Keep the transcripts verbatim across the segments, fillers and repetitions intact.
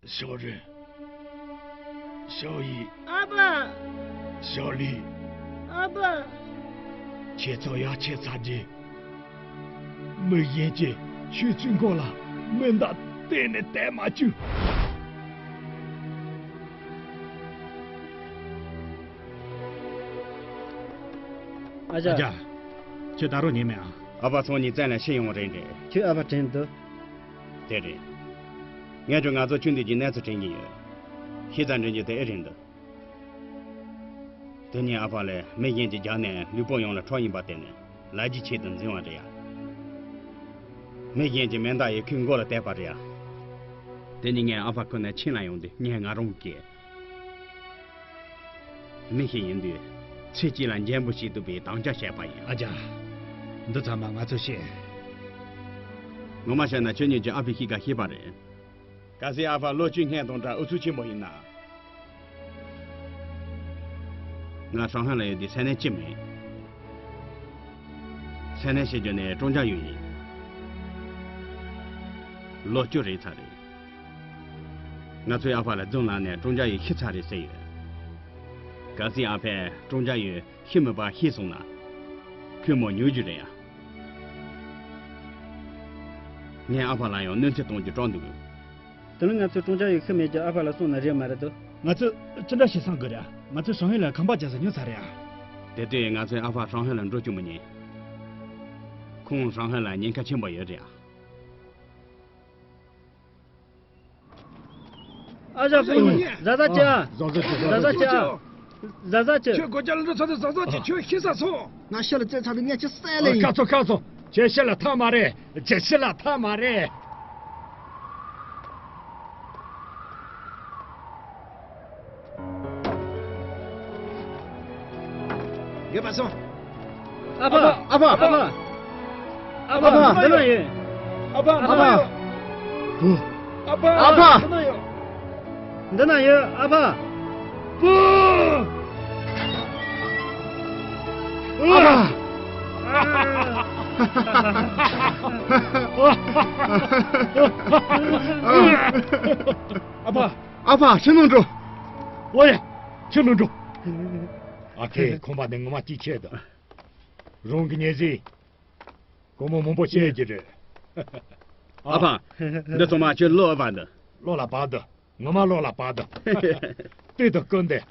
ཞའོ་རུན། ཞའོ་ཡི། ཨ་ཕ། ཞའོ་ལི། ཨ་ཕ། ཁྱེད་ཚོ་ཡར་ཆད་ཚར་རྗེས། མི་གཞན་གྱིས་ཁྱོད་ཚོའི་མགོ་ལ་མེ་མདའ་གཏད་ནས་བསྡད་མ་བཅུག་ཨ་ཅག་ཨ་ཅག་ཁྱོད་ད་རུང་ཉན་མེད་ཨ། ཨ་ཕ་ཚོ་གཉིས་བཙན་ལ་ཤི་ཡོང་རེད་འདྲ། ཁྱོད་ཨ་ཕ་དྲན་འདུག་དེ་རེད། ངས་ཀྱང་ང་ཚོ་ཁྱོད་འདི་གྱི་གནས་ཚུལ་དྲན་གྱི་ཡོད། ཤི་ཙམ་དྲན་རྒྱུ་དེ་ཨེ་རེད་འདུག་དེ་ནས་ཨ་ཕ་ལས་མི་གཞན་གྱིས་རྒྱག་ནས་ལུས་པོ་ཡོངས་ལ་ཁྲག་ཡིན་པ་དེ་ནི་ལ་རྒྱའི་ཆེད་དུ་འཛིན་པ་རེད་ཡ། མི་གཞན་གྱིས་མེ་མདའ་ཡིས་ཁོའི་མགོ་ལ་གཏད་པ་རེད་ཡ། དེ་ནས་ངས་ཨ་ཕ་ཁོ་ནས་ཁྱིམ་ལ་ཡོང་དུས་ངས་ང་རང་གིས། མི་ཞིག་ཡིན་དུས་ཚེ་གཅིག་ལ་འཇོན་པོ་བྱེད་ཐུབ་པའི་དམ་བཅའ་བྱས་པ་ཡིན། ཨ་ཅག་འདི་ཚང་མ་ང་ཚོས་ཤེས། ངོ་མ་བཤད་ན་ཁྱོད་གཉིས་ཀྱིས་ཨ་ཕའི་གཤིས་ཀ་ཤེས་པ་རེད། གལ་སྲིད་ཨ་ཕ་ལོ་བཅུ་སྔོན་དང་འདྲ་ཨུ་ཚུགས་ཆེན་པོ་ཡིན་ན། ང་ཧྲང་ཧའེ་ལ་ཡོད་དུས་ས་གནས་གཅིག་མིན། ས་གནས་ཤིག་བརྒྱུད་ནས་ཀྲུང་ཅང་ཡུས་ཡིན། ལོ་བཅུ་རེད་ཚར་རེད། ང་ཚོའི་ཨ་ཕ་ལ་རྫུན་ལབ་ནས་ཀྲུང་ཅང་ཡུས་ཤི་ཚར་རེད་ཟེར་ཡོད། གལ་སྲིད་ཨ་ཕས་ཀྲུང་ཅང་ཡུས་ཤི་མེད་པ་ཤེས་སོང་ན། ཁོས་མོ་ཉོ་རྒྱུ་རེད་ཡ། ངས་ཨ་ཕ་ལ་ཡང་གནོད་འཚེ་གཏོང་རྒྱུ་སྐྲག་འདུག་དེ་ནི་ང་ཚོས་ཀྲུང་ཅང་ཡུས་ཤི་མེད་རྒྱུ་ཨ་ཕ་ལ་གསུངས་ན་རེད་མ་རེད་དོ། ང་ཚོས་ཅི་འདྲ་ཞིག་བསམ་དགོས་རེད། ང་ཚོས་ཧྲང་ཧའེ་ལ་ཁང་པ་རྒྱག་ས་ཉོས་ཚར་རེད་ཨ། དེ་དུས་ང་ཚོས་ཨ་ཕ་ཧྲང་ཧའེ་ལ་འགྲོ་བཅུག་མི་ཉན། ཁོང་ཧྲང་ཧའེ་ལ་ཉེན་ཁ་ཆེན་པོ་ཡོད་རེད་ཨ། ཨ་ཞང་ཕུ་ནུ། ཟ་ཟ་བྱེད་ཨ། ཟ་ཟ་བྱེད། ཟ་ཟ་བྱེད་ཨ། ཟ་ཟ་བྱེད། ཁྱོད་སྒོ་རྒྱབ་ལ་འགྲོ་ཚར་དུས་ཟ་ཟ་བྱེད། ཁྱོད་ཤི་ས་སོང་། ང་ཤི་ལ་རྩེད་ཚར་དུས་ངས་ཁྱི་བསད་ལེ་ཡིན། ཁ་ཚོ་ཁ་ཚོ། ཁྱོད་ཤི་ལ་ཐག་མ་རེད། ཁྱོད་ཤི་ལ་ཐག་མ་རེད། ཡོད་པ་སོང་། ཨ་ཕ། ཨ་ཕ། ཨ་ཕ། ཨ་ཕ། ཨ་ཕ། འདི་ན་ཡོད། ཨ་ཕ། ཨ་ཕ། ཨ་ཕ། འདི་ན་ཡོད། འདི་ན་ཡོད། ཨ་ཕ། བུ། ཨ་ཕ། ཨ་ཕ། ཨ་ཕ། ཁྱིམ་ནང་འགྲོ། ཨོ་ཡ། ཁྱིམ་ནང་འགྲོ། ཨ་ཁེ་ཁོམ་པ་འདི་ངོ་མ་ཅིག་ཆེ་ད། རང་གི་ཉེ་ཟིག་སྒོར་མོ་མང་པོ་བཤད་ཀྱི་རེད། ཨ་ཕ། འདི་ཚང་མ་ཁྱོད་བློ་ཨ་ཕ་འདི། བློ་ལ་བབ་འདི། ངོ་མ་བློ་ལ་བབ་འདི། ལྟོས་དང་སྐུར་འདི།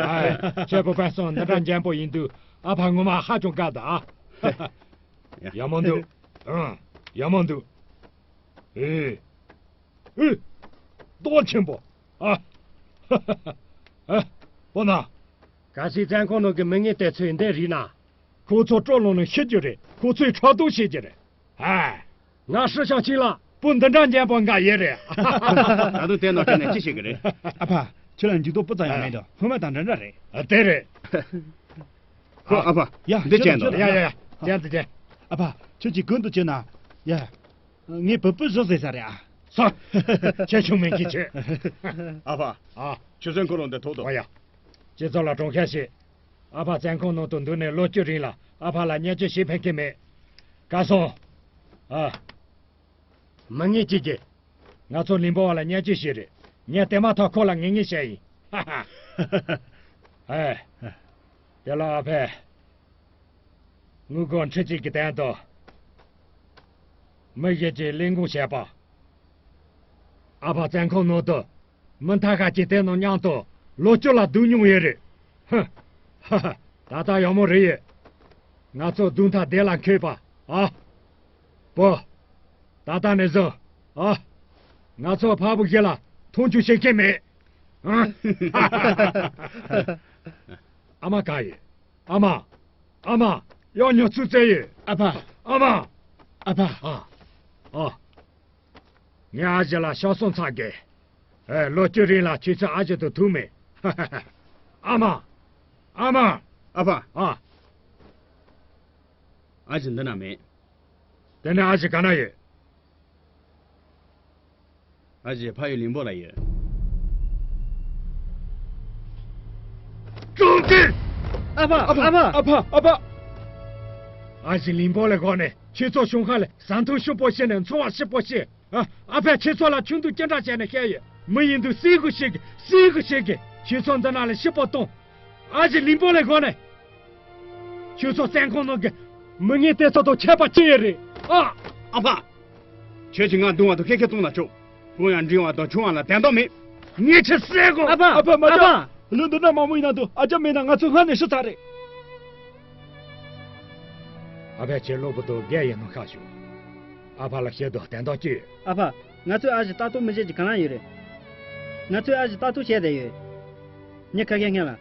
ཨ། ཁྱེད་བུ་ཕན་སོང་འདི་འདྲ་འཇམ་པོ་ཡིན་དུས་ཨ་ཕ་ངོ་མ་ཧ་ཅང་དགའ་འདུག་ཨ། ཡག་མོ་འདུག་ཨང་། ཡག་མོ་འདུག་ཨེ། ཨུ། ཏོག་ཆེན་པོ། ཨ། ཨ། པོ་ན། གལ་སྲིད་བཙོན་ཁང་ནང་གི་མི་ངན་དེ་ཚོས་འདི་རིག་ན། ཁོ་ཚོ་སྤྲོ་ལོང་ནང་ཤི་རྒྱུ་རེད། ཁོ་ཚོས་ཕྲག་དོག་བྱེད་ཀྱི་རེད། ཨ། ང་ཧྲི་ཞང་ཆིང་ལ། པོ་འདི་འདྲ་འཇམ་པོ་འགའ་ཡོད་རེད། ད་དུང་དེ་ནང་བྲོས་ནས་ཅི་བྱེད་ཀྱི་རེད། ཨ་ཕ། ཁྱོད་ལ་འཇུག་ལྡོག་སྤུ་ཙམ་ཡང་མེད་དོ། སྔོན་མ་དང་འདྲ་འདྲ་རེད། ཨ། དེ་རེད། ཁོ་ཨ་ཕ། ཡ། འདི་ཅན་དང་། ཡ་ཡ་ཡ། ཅན་དུ་ཅན། ཨ་ཕ། ཁྱོད་ཀྱིས་གོན་དུ་བྱོས་ན། ཡ། ངའི་བུ་སྤུ་བཞི་བཟོས་ས་རེད་ཨ། སོ། ཁྱེད་ཆུང་མིན་གྱི་ཆེ། ཨ་ཕ། ཨ། ཆུ་ཚན་ཁོ་རང་འདི་ཐོག་ཏུ། ཨ་ཡ། སྤྱི་ཚོགས་ལ་གྲོང་ཁྱེར་ཞིག་ཨ་ཕ་བཙོན་ཁང་ནང་དུ་འདུག་ནས་ལོ་བཅུ་རིང་ལ་ཨ་ཕ་ལ་བརྙས་བཅོས་བྱེད་ཕན་གྱི་མེད། ག་སོང་། ཨ། མི་ངན་གཅིག་གིས། ང་ཚོ་ལིང་པོ་བ་ལ་བརྙས་བཅོས་བྱས་རེད། ངས་དེ་མ་ཐག་ཁོ་ལ་ངེས་ངེས་བཤད་ཡིན། ཧ་ཧ། ཨེ། དེ་ལ་ཨ་ཕས། དངུལ་སྒོར་ཁྲི་གཅིག་གི་སྟེང་དུ། མི་གཞན་གྱིས་ལས་འགུལ་བྱས་པ། ཨ་ཕ་བཙོན་ཁང་ནང་དུ། མི་ཐ་ཤལ་གྱི་དེ་ནང་མཉམ་དུ་ལོ་བཅུ་ལ་སྡུག་མྱོང་ཡོད་རེད། ཧུ། ཧ་ཧ། ད་ལྟ་ཡག་མོ་རེད་ཡོད། ང་ཚོ་སྡུག་ཐག་བདེ་ལ་འཁེལ་བ། ཨ། བུ། ད་ལྟ་ནས་བཟུང་། ཨ། ང་ཚོ་ཕ་བུ་གཞན་ལ་མཐོང་ཆུང་བྱེད་མཁན་མེད། ཨ། ཨ་མ་ག་ཡོད། ཨ་མ། ཨ་མ། ཡང་ཉོ་ཚུལ་བཙལ་ཡོད། ཨ་ཕ། ཨ་མ། ཨ་ཕ། ཨ། ཨ། ངས་ཨ་ཞེ་ལ་ཤ་ཚ་ཚ་གས། ཨེ། ལོ་བཅུ་རིང་ལ་ཁྱེད་ཚོས་ཨ་ཞེ་དང་ཐུག་མེད། ཨ་མ། ཨ་མ། ཨ་ཕ། ཨ། ཨ་ཞེ་འདི་ན་མེད། དེ་ནས་ཨ་ཞེ་ག་ན་ཡོད། ཨ་ཞེ་ཕ་ཡུལ་ལིང་པོ་ལ་ཡོད། ཀྲུང་ཏིན། ཨ་ཕ། ཨ་ཕ། ཨ་ཕ། ཨ་ཕ། ཨ་ཞེ་ལིང་པོ་ལ་འགོར་ནས་ཁྱེད་ཚོ་གཞུང་ཁ་ལ་ཟ་འཐུང་ཞིབ་པོ་བྱས་ནས་འཚོ་བ་ཞིབ་པོ་བྱས། ཨ། ཨ་ཕས་ཁྱེད་ཚོ་ལ་ཆུང་དུས་སྐྱེ་འདྲ་བྱས་ནས་བཤད་ཡོད། མི་ཡིན་དུས་སྲིད་གི་ཤེས་གི་སྲིད་གི་ཤེས་གི་ཁྱེད་ཚོ་འདི་ན་ལ་ཤི་པོ་གཏོང་། ཨ་ཅེ་ལིང་པོ་ལས་གོ་ནས། ཁྱོད་ཚོ་བཙོན་ཁང་ནང་གི་མི་ངན་དེ་ཚོ་དང་ཁྱད་པར་ཅི་ཡོད་རེད་ཨ། ཨ་ཕ། ཁྱོད་ཀྱིས་ང་རྡུང་བ་དང་ཁེར་ཁེར་གཏོང་ན་ཆོག་གང་ཡང་འབྲིང་བ་དང་ཆུང་བ་ལ་དན་རྟགས་མེད། ངས་ཁྱེད་བསད་གོ། ཨ་ཕ། ཨ་ཕ། མ་ཨ་ཕ། ལོ་འདི་ན་མང་མོ་ཡིན་ན་འདུག་ཨ་ཅག་མེད་ན་ང་ཚོ་སྔ་ནས་ཤི་ཚར་རེད། ཨ་ཕས་ཁྱེད་གློ་བུར་དུ་རྒས་ཡིན་ནོ་ཤག་བྱུང་། ཨ་ཕ་ལ་བཤད་དོ། དན་རྟགས་ཅི་ཡོད། ཨ་ཕ། ང་ཚོའི་ཨ་ཞེ་ལྟ་རྟོག་མི་བྱེད་ཀྱི་གང་ལ་ཡོད་རེད། ང་ཚོའི་ཨ་ཞེ་ལྟ་རྟོག་བྱས་བསྡད་ཡོད། ངས་ཁ་སྐད་སྔོན་ལ།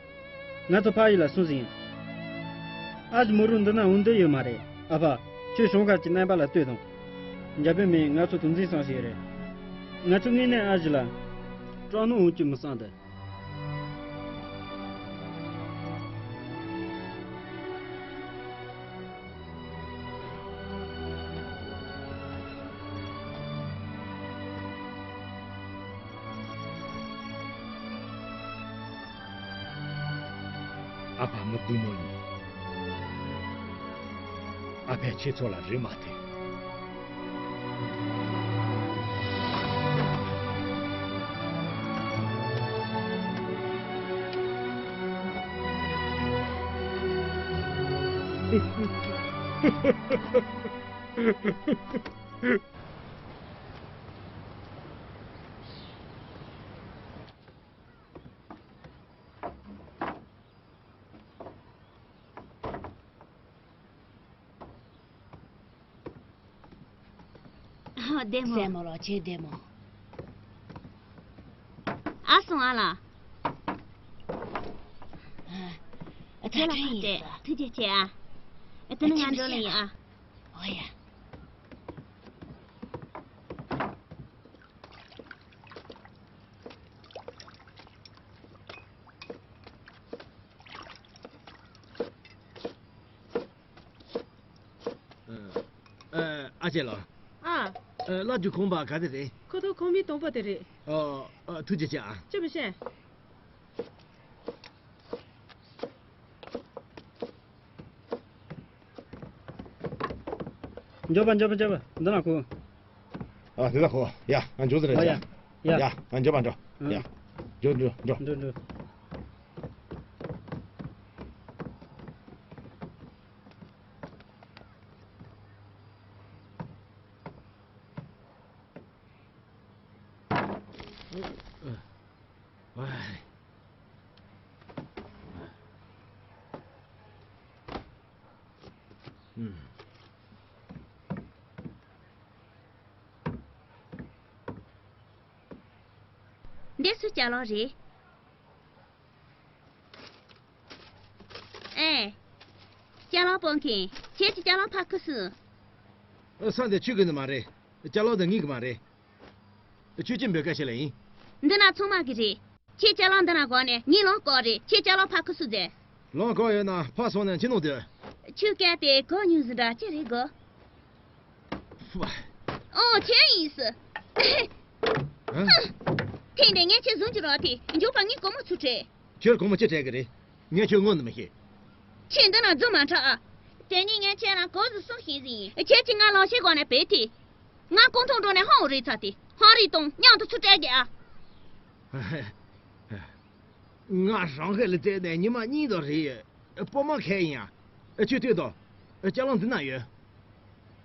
ང་ཚོ་ཕ་ཡུལ་ལ་སོང་ཟིན་ཡིན། ཨ་ཞེ་མུ་རུ་འདི་ན་འོང་འདོད་ཡོད་མ་རེད། ཨ་ཕ། ཁྱོད་གཞུང་སྒར་གྱི་རྣམ་པ་ལ་ལྟོས་དང་། འཇར་པན་མིས་ང་ཚོ་དུག་འཛིན་བསམ་ཞིག་ཡོད་རེད། ང་ཚོ་དངོས་གནས་ཨ་ཞེ་ལ། སྐྲག་སྣང་འོང་རྒྱུ་མི་བསམ་ད། ཨ་ཕ་མི་སྡུག་མོ་ཡིན། ཨ་ཕས་ཁྱེད་ཚོ་ལ་རེ་མ་ཐེ། ཨ། བདེ་མོ། སྲས་མོ་ལགས། ཁྱེད་བདེ་མོ། ཨ། སོང་ཨ་ལགས། ཨ། ད་ཁྱོད་ལ་ཕར་སྤྲད། ཐུགས་རྗེ་ཆེ་ཨ། ཨ། དེ་ནི་ང་འགྲོ་ལེ་ཡིན་ཨ། འོ་ཡ། ཨ། ཨ། ཨ་ཅེ་ལགས། ཨ། ཨ། སླར་འགྱུར་ཁང་པ་ག་དེ་རེད། ཁོ་ཐོག་ཁང་པའི་དང་པོ་དེ་རེད། ཨ། ཨ། ཐུགས་རྗེ་ཆེ་ཨ། ཅི་མི་ཤེས། མགྱོགས་པ། མགྱོགས་པ། མགྱོགས་པ། འདི་ན་ཁུག་ཨ། དེ་ལ་ཁུག་ཡ། ང་འཇུ་ཟེར་རེད། ཨ། ཡ། ཡ། ཡ། ང་འཇོག་པ་འགྲོ། ཨ། ཡ། འགྲོ་འགྲོ་འགྲོ། འགྲོ་འགྲོ། འདི་སུ་ཅ་ལག་རེད། ཨེ། ཅ་ལག་སྤོ་མཁན། ཁྱེད་ཀྱི་ཅ་ལག་ཕར་ཁུར་སོང་། ཨ། ས་འདི་ཁྱོད་ཀྱི་ནི་མ་རེད། ཅ་ལག་འདི་ངའི་གི་མ་རེད། ཁྱོད་ཀྱིས་འབོད་སྐད་ཆ་ལ་ཡིན། འདི་ན་ཚང་མ་གི་རེད། ཁྱེད་ཅ་ལག་འདི་ན་གོ་ནས་ངས་ལོངས་སྐོར་རེད། ཁྱེད་ཅ་ལག་ཕར་ཁུར་སོང་ཟེར། ལོངས་སྐོར་ཡོད་ན་ཕར་སོང་ནས་ཕྱི་ནང་སྡོད། ཁྱོད་སྐད་དེ་གོ་ཉུང་ཟིག་འདྲ་ཅི་རེད་གོ། ཨོ། ཁྱེད་ཡིན་སི། ཨ། ཐེངས་འདི་ངས་ཁྱེད་བཟུང་གི་རོགས་དེ་མགྱོགས་པ་ངའི་སྒོར་མོ་ཚུར་སྤྲད། ཁྱོད་སྒོར་མོ་ཅི་སྤྲད་གི་རེད། ངས་ཁྱོད་དངོས་ནི་མི་ཤེས། ཁྱེད་འདི་ན་རྫུན་མ་འཁྲབ་ཨ། དེ་ནས་ངས་ཁྱེད་ལ་གོ་ཟིག་གསུང་ཤེས་ཟིན་ཡིན། ཁྱེད་ཀྱིས་ང་ལག་ཤེས་སྒོ་ནས་བོས་ཏེ། ང་ཀོང་ཐོང་འགྲོ་ནས་ཧང་རེད་ཚ་དེ་ཧང་རེད་དང་མཉམ་དུ་ཚུར་སྤྲད་གི་ཨ། ང་ཧྲང་ཧའེ་ལ་བཙལ་ནས་ཉི་མ་གཉིས་དང་རེད། སྤོ་མ་ཁས་ཡིན་ཡ། ཁྱོད་ལྟོས་དང་། ཅ་ལག་འདི་ན་ཡོད།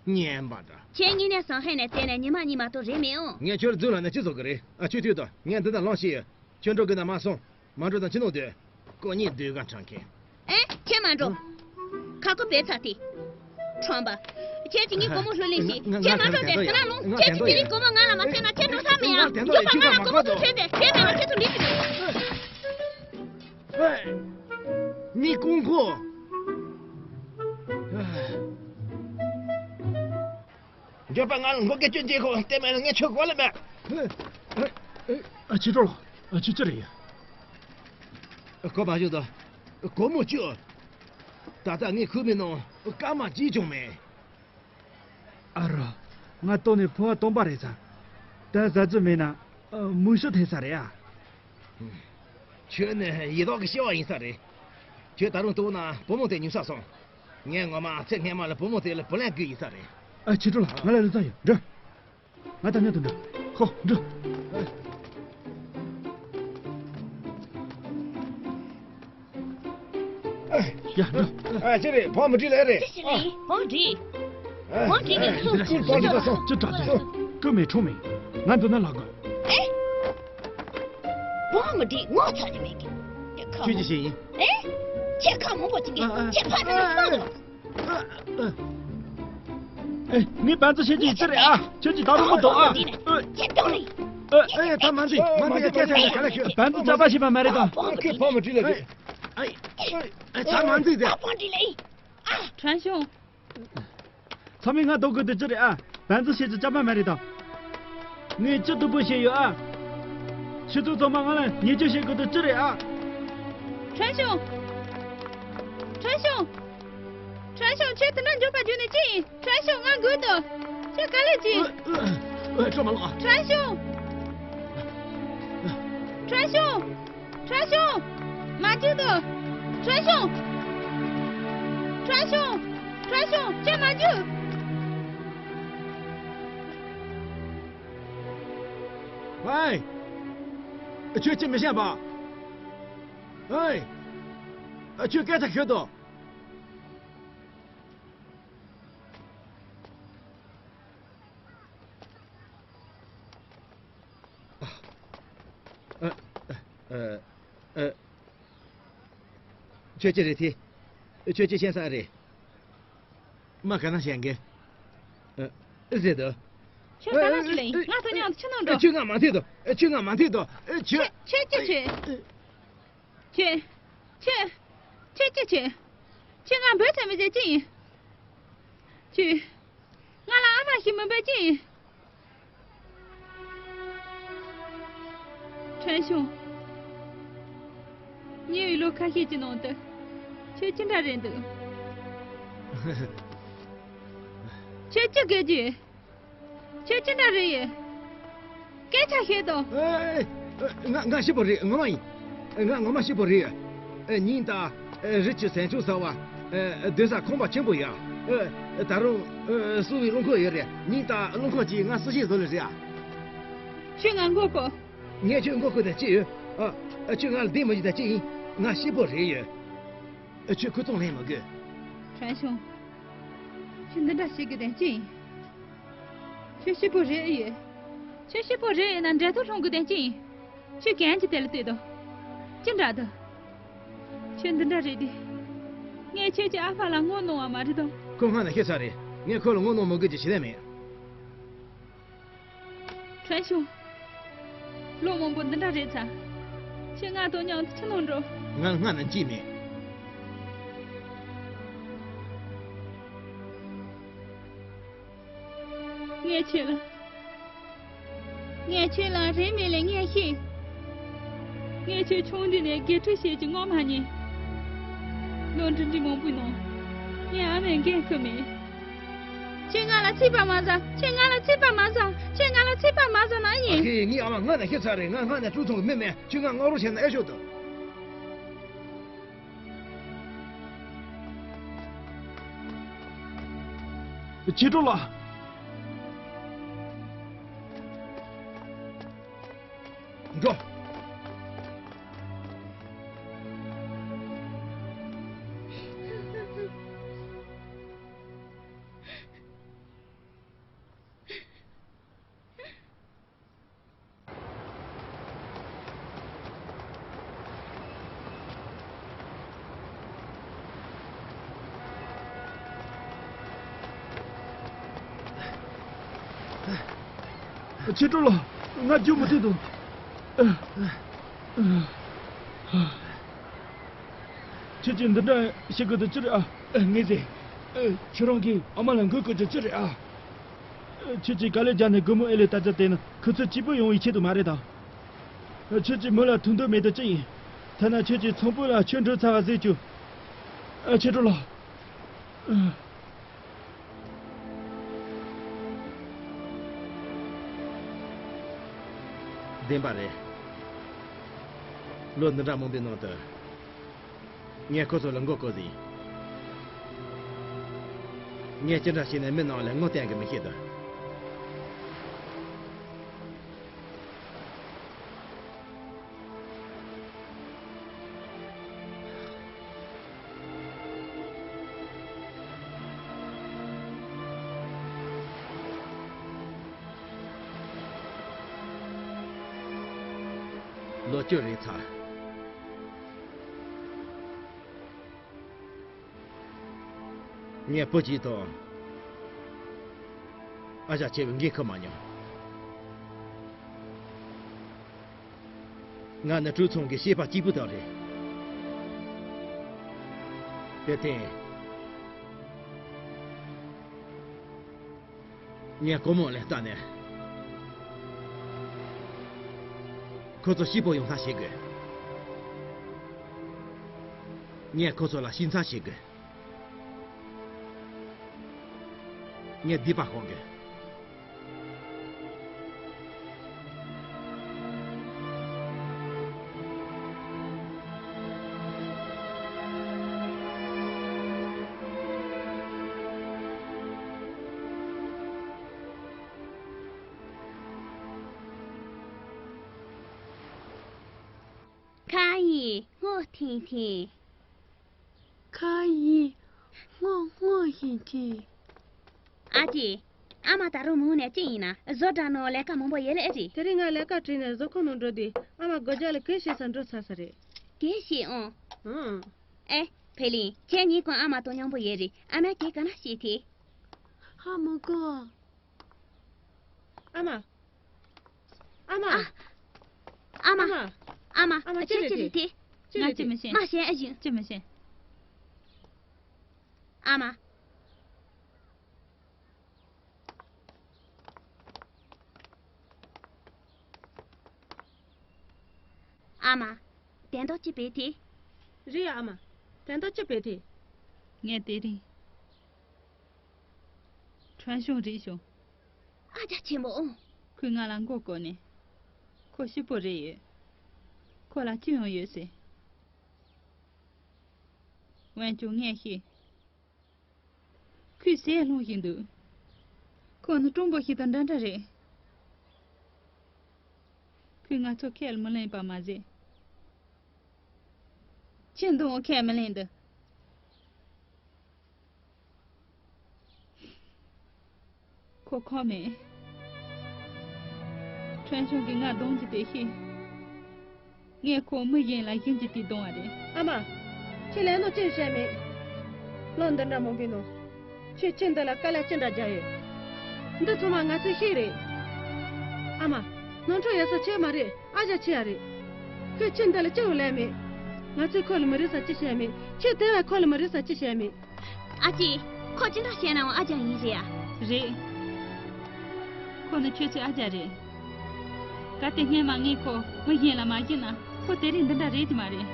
ངན་པ་འདྲ། ཁྱེད་གཉིས་ནས་ཧྲང་ཧའེ་ནས་བཙལ་ནས་ཉི་མ་གཉིས་མ་གཏོགས་རེད་མི་འོང་། ངས་ཁྱོད་རྫུན་ལ་ནས་ཅི་བཟོ་གི་རེད། ཨ། ཁྱོད་ལྟོས་དང་། ངས་འདི་ན་ལོངས་ཤེས་ཡོད། ཁྱོད་འགྲོ་གི་ན་མ་སོང་། མ་འགྲོ་དང་ཕྱི་ནང་སྡོད། ཁོ་གཉིས་སྡོད་ག་འཕྲང་མཁན། ཨེ། ཁྱེད་མ་འགྲོ། ཁ་ཁོ་བེད་ཚ་དེ། ཁྲོམ་པ། ཁྱེད་ཀྱིས་ངའི་སྒོར་མོ་ལྷོད་ལེ་ཞིག་ཁྱེད་མ་འགྲོ་དེ་དེ་ན་ལོངས། ཁྱེད་ཀྱིས་དེ་རིང་སྒོར་མོ་ང་ལ་མ་སྤྲད་ན་ཁྱེད་འགྲོ་ས་མེད་ཡ། མགྱོགས་པ་ང་ལ་སྒོར་མོ་ཚུར་སྤྲད་དེ། ཁྱེད་མེད་ན་ཁྱེད་ཚོ་འདི་ཅི་འདུག་ངའི་ཀོང་ཁོ། མགྱོགས་པ་ང་ལ་མགོ་སྐེ་གཅོད་རྗེས་ཁོ་དེ་མེད་ན་ངས་ཁྱོད་གོ་ལ་མེད། ཨ། ཕྱི་དྲོ་ལགས། ཨ། ཁྱོད་ཅི་རེད། གོ་མ་བྱུང་དོ། སྒོར་མོ་བཅུ། ད་ལྟ་ངས་ཁུར་མི་ནང་སྐར་མ་གཅིག་ཀྱང་མེད། ཨ་རོ། ང་ལྟོས་ནས་ཕོ་བ་སྟོང་པ་རེད་ཚ། ད་ཟ་རྒྱུ་མེད་ན། ཨ། མུ་ཤོ་ཐེབས་ས་རེད་ཨ། ཁྱོད་ནི་ཡི་དྭགས་ཀྱི་སྐྱེ་བ་ཡིན་ས་རེད། ཁྱོད་ད་རུང་ལྟོས་ན་བུ་མོ་དེ་ཉུང་ས་སོང་། ངས་ངོ་མ་ཚེ་སྔོན་མ་ལ་བུ་མོ་དེ་ལ་བུ་ལོན་བསྐུར་ཡིན་ས་རེད། ཨ། ཕྱི་དྲོ་ལགས། ང་ལ་ལུས་རྩལ་ཡོད། འགྲོ། ང་དང་མཉམ་དུ་འགྲོ། ཧོ། འགྲོ། ཡ། འགྲོ། ཨ། ཅི་རེད། བོང་མི་འདྲི་ལེ་རེད། ཅི་ཞིག་ལེ། བོང་འདྲི། བོང་འདྲི་གི་ཁྱོད་ཅི་བྱེད་ཀྱི་འདུག་ཅི་འདྲ་ཅི། ཀུ་མེ་ཁྲོ་མེ། ང་འདི་ན་ལགས་གི། ཨེ། བོང་མི་འདྲི་ངོ་ཚ་ནི་མེད་གི། ཁྱོད་ཅི་བྱེད་ཡིན། ཨེ། ཁྱེད་ཁ་མང་པོ་ཅིག་གི། ཁྱེད་ཕ་ནི་མ་ལོ། ཨེ། ངས་བན་ཙི་བཤད་ཀྱི་ཡིན། ཅི་རེད་ཨ། ཁྱོད་ཀྱིས་ད་རུང་མི་འདུག་ཨ། ཁྱེད་འདུག་རེད། ཨེ། ད་མ་འཛིན། མ་འཛིན། སྐད་ཆ་ཡང་ག་ལ་ཁྱོད། བན་ཙི་ཅག་པ་ཞིག་པ་མ་རེད་དམ། ཁྱོད་བོང་མི་འདྲི་ལེ་རེད། ཨེ། ད་མ་འཛིན་ཟེར། ཁྲན་ཤུང་། ཚང་མས་ང་སྡུག་དགོས་དེ་ཅི་རེད་ཨ། བན་ཙི་བཤད་ཀྱི་ཅག་པ་མ་རེད་དམ། ངས་ཅི་སྡུག་པོ་བྱས་ཡོད་ཨ། ཁྱེད་ཚོ་ཚང་མ་ང་ལ་ཉེས་ཆད་བྱེད་དགོས་དེ་ཅི་རེད་ཨ། ཁྲན་ཤུང་། ཁྲན་ཤུང་། ཁྲན་ཤུང་། ཁྱོད་དེ་འདྲ་མགྱོགས་པ་བརྒྱུགས་ནས་ཅི་ཡིན། ཁྲན་ཤུང་། ང་སྒུག་དང་། ཁྱོད་ག་ལེར་ཅི། ཨ། ཨ། ཁྲོ་མ་ལོག་ཁྲན་ཤུང་། ཁྲན་ཤུང་། ཁྲན་ཤུང་། མ་བརྒྱུགས་དང་། ཁྲན་ཤུང་། ཁྲན་ཤུང་། ཁྲན་ཤུང་། ཁྱོད་མ་བརྒྱུགས། ཝེ། ཁྱོད་ཅི་མི་ཤེས་པ། ཝེ། ཁྱོད་སྐད་ཆ་ཤོད་དང་། ཨ། ཨ། ཨ། ཨ། ཁྱོད་ཅི་རེད་དེ། ཁྱོད་ཅི་ཤེས་ས་རེད། མ་ག་ན་ཤེས་གི། ཨ། ཟེར་དོ། ཁྱོད་ག་ན་ཅི་ལེ། ང་དང་མཉམ་དུ་ཕྱི་ནང་འགྲོ། ཁྱོད་ང་མ་འཐད་དོ། ཁྱོད་ང་མ་འཐད་དོ། ཁྱོད། ཁྱོད་ཅི་བྱེད། ཁྱོད། ཁྱོད། ཁྱོད་ཅི་བྱེད། ཁྱོད་ང་འབོད་ཚད་མི་བྱེད་ཅི་ཡིན། ཁྱོད། ང་ལ་ཨ་མ་ཞིག་མི་འབོད་ཅི་ཡིན། ཁྲན་ཤུང་། ཉེ་བའི་ལོ་ཁ་ཤས་ཀྱི་ནང་དུ་ཁྱོད་ཅི་འདྲ་རེད་འདུག་ཁྱོད་ཅི་དགོས་རྒྱུ། ཁྱོད་ཅི་འདྲ་རེད་ཡོད། སྐད་ཆ་བཤད་དང་། ཨེ། ཨེ། ང་ང་སྐྱིད་པོ་རེད། ངོ་མ་ཡིན། ང་ངོ་མ་སྐྱིད་པོ་རེད། ཨེ། ཉིན་ལྟར། ཨེ། རི་ཆུ་ཟན་ཆུང་ཟ་བ། ཨེ། སྡོད་ས་ཁང་པ་ཆེན་པོ་ཡོད། ཨེ། ད་རུང་། ཨེ། བསུ་བའི་རླངས་འཁོར་ཡོད་རེད། ཉིན་ལྟར་རླངས་འཁོར་གྱིས་ང་བསུ་གཞས་བཟོ་ལེ་རེད་ཨ། ཁྱོད་ང་མགོ་སྐོར། ངས་ཁྱོད་མགོ་སྐོར་དང་ཅི་ཡོད། ཨ། ཁྱོད་ང་ལ་བསྡད་མི་བཞུགས་དང་ཅི་ཡིན། ང་སྐྱིད་པོ་རེད་ཡོད། ཁྱོད་ཁུ་ཚང་ལེན་མི་དགོས། ཁྲན་ཤུང་། ཁྱོད་འདི་འདྲ་བྱེད་དགོས་དོན་ཅི་ཡིན། ཁྱོད་སྐྱིད་པོ་རེད་ཡོད། ཁྱོད་སྐྱིད་པོ་རེད་ཡོད་ན་འབྲེལ་ཐོག་སྲུང་དགོས་དོན་ཅི་ཡིན། ཁྱོད་གན་གྱི་དེ་ལ་ལྟོས་དང་། ཅི་འདྲ་འདུག་ཁྱོད་འདི་འདྲ་རེད་དེ། ངས་ཁྱོད་ཀྱི་ཨ་ཕ་ལ་ངོ་གནོང་བ་མ་རེད་དམ། ཁོ་སྔ་ནས་ཤེས་ཚར་རེད། ངས་ཁོ་ལ་ངོ་གནོང་མི་དགོས་ཀྱི་ཞེ་ལས་མེད། ཁྲན་ཤུང་། ལོ་མང་པོ་འདི་འདྲ་རེད་ཚར། ཁྱོད་ང་དང་མཉམ་དུ་ཕྱི་ནང་འགྲོ། ང་ལ་སྔ་ན་ཅི་མེད། ངས་ཁྱོད་ལ། ངས་ཁྱོད་ལ་རེ་མེད་ལས་ངས་ཤེས། ངས་ཁྱོད་ཆུང་དུས་ནས་དགེ་ཕྲུག་བྱེད་ཀྱི་ངོ་མ་རྙེད། ལོ་འབྲིང་འབྲིང་མང་པོའི་ནང་། ངས་ཨ་མས་འགན་ཁུར་མེད། ཁྱོད་ང་ལ་ཚིག་པ་མ་ཟ། ཁྱོད་ང་ལ་ཚིག་པ་མ་ཟ། ཁྱོད་ང་ལ་ཚིག་པ་མ་ཟ་ན་ཡིན། ཨ་ཁེ། ངའི་ཨ་མ་སྔ་ནས་ཤི་ཚར་རེད། ང་སྔ་ནས་ཀྲུང་ཐུང་གི་མི་མེད། ཁྱོད་ང་སྔ་རོགས་བྱས་ན་ཨེ་ཤོག་ཏུ། ཆི་ཀྲོ་ལགས། འགྲོ། ཆི་ཀྲོ་ལགས། ང་རྒྱུག་མི་ཐུབ་འདུག་ཁྱེད་ཀྱིས་འདི་འདྲ་བྱེད་དགོས་དོན་ཅི་རེད་ཨ། ངས་ཟེར། ཁྱེད་རང་གིས་ཨ་མ་ལ་འགོད་དགོས་རྒྱུ་ཅི་རེད་ཨ། ཁྱེད་ཀྱིས་ག་ལེར་རྒྱག་ནས་སྒོར་མོ་ཨེ་ལས་ལྟ་རྒྱུ་དེ་ནི་ཁོ་ཚོ་སྐྱིད་པོ་ཡོང་བའི་ཆེད་དུ་མ་རེད་དམ། ཁྱེད་ཀྱིས་མི་ལ་ཐུག་འདོད་མེད་དུ་ཅི་ཡིན། ཐ་ན་ཁྱེད་ཀྱིས་ཚོང་དཔོན་ལ་ཁྱོད་འགྲོ་ཚར་བ་ཟེར་རྒྱུ། ཨ། ཆི་ཀྲོ་ལགས། བདེན་པ་རེད། ལོ་འདི་འདྲ་མང་པོའི་ནང་དུ། ངས་ཁོ་ཚོ་ལ་མགོ་སྐོར་ཟིན། ངས་ཅི་འདྲ་བྱས་ནས་མི་རྣམས་ལ་ངོ་བསྟན་གི་མི་ཤེས་དོ། ལོ་བཅུ་རེད་ཚར། ངས་བུ་གཅིག་དང་ཨ་ཞང་བྱས་པའི་འགན་འཁུར་མ་མྱོང་། ང་ནི་གྲོས་ཚོགས་ཀྱི་སྐྱེས་པ་གཅིག་པུ་དག་རེད། དེར་བརྟེན། ངས་སྒོར་མོ་ལེན་སྟངས་ནས། ཁོ་ཚོ་སྐྱིད་པོ་ཡོང་ཐབས་བྱེད་དགོས། ངས་ཁོ་ཚོ་ལ་ཞིབ་མཚམས་བྱེད་དགོས། ངས་སྡིག་པ་ཤོར་དགོས། ཁ་ཡི་སྔོ་ཐིང་ཐིང་། ཁ་ཡི་སྔོ་སྔོ་ཞིང་ཆེ། ཨ་ཅེ། ཨ་མ་ད་རུང་མུ་མཐུད་ནས་ཅི་ཡིན་ན་བཟོ་གྲྭ་ནང་ལས་ཀ་མང་པོ་ཡོད་ལེ་ཨེ་རེད། དེ་རིང་ང་ལས་ཀ་བྲིས་ནས་བཟོ་ཁང་ནང་འགྲོ་དུས་ཨ་མ་སྒོ་རྒྱག་ལ་གད་བྱེད་ས་འགྲོ་ཚར་ས་རེད། གད་བྱེད་ཨང་། ཨང་། ཨེ། ཕེ་ལིང་། ཁྱེད་གཉིས་ཀ་ཨ་མ་དང་མཉམ་པོ་ཡོད་རེད། ཨ་མས་གད་ག་ན་བྱེད་དེ། ཧ་མི་གོ། ཨ་མ། ཨ་མ། ཨ། ཨ་མ། ཨ་མ། ཨ་མ། ཨ་མ། ཁྱེད་ཅི་རེད་དེ། ཅི་རེད་དེ། ང་ཅི་མི་ཤེས། མ་ཤེས་ཨ་ཞུ། ཅི་མི་ཤེས། ཨ་མ། ཨ་མ། དོན་དག་ཅི་བྱས་དེ། རེད་ཨ་མ། དོན་དག་ཅི་བྱས་དེ། ངས་དེ་རིང་། ཁྲོན་ཤོང་རིག་བྱུང་། ཨ་ཅག་ཆེན་པོ་ཨོ། ཁོས་ང་ལ་མགོ་བསྐོར་ནས། ཁོ་སྐྱིད་པོ་རེད་ཡོད། ཁོ་ལ་ཅི་ཡང་ཡོད་ཟེར། འོན་ཀྱང་ངས་ཤེས། ཁོས་ཟས་སློང་བཞིན་འདུག་ཁོ་ནི་སྤྲང་པོ་ཞིག་དང་འདྲ་འདྲ་རེད། ཁོས་ང་ཚོ་ཁས་མི་ལེན་པ་མ་ཟད། ཁྱེད་འདི་འོ་ཁས་མི་ལེན་འདི། ཁོ་ཁོམ་མེད། ཁྲོན་ཆུང་གིས་ང་རྡུང་རྒྱུ་དེ་ཤེས། ངས་ཁོ་མི་གཞན་ལ་བྱིན་གྱིས་དེ་རྡུང་བ་རེད། ཨ་མ། ཁྱེད་ལས་ནོ་ཅི་བྱས་མེད། ལོ་འདི་འདྲ་མང་པོའི་ནང་། ཁྱེད་ཁྱེད་འདི་ལ་དཀའ་ལས་ཅི་འདྲ་རྒྱག་ཡོད། འདི་ཚང་མ་ང་ཚོས་ཤེས་རེད། ཨ་མ། ནོར་འཁྲུལ་ཡོད་ས་ཁྱེད་མ་རེད། ཨ་ཅག་ཁྱེད་ཡ་རེད། ཁོས་ཁྱེད་འདི་ལ་ཅི་ཡང་ལས་མེད། ང་ཚོས་ཁོ་ལ་མི་རིགས་ས་ཅི་བྱས་མེད། ཁྱེད་དེ་བས་ཁོ་ལ་མི་རིགས་ས་ཅི་བྱས་མེད། ཨ་ཅེ། ཁོ་ཅི་འདྲ་བཤད་ནའང་ཨ་ཅག་ཡིན་རེད་ཡ། རེད། ཁོ་ནི་ཁྱོད་ཚོའི་ཨ་ཅག་རེད། གལ་ཏེ་སྔས་མ་ངས་ཁོ་མི་གཞན་ལ་མ་བྱིན་ན་ཁོ་དེ་རིང་འདི་འདྲ་རེད་དེ་མ་རེད།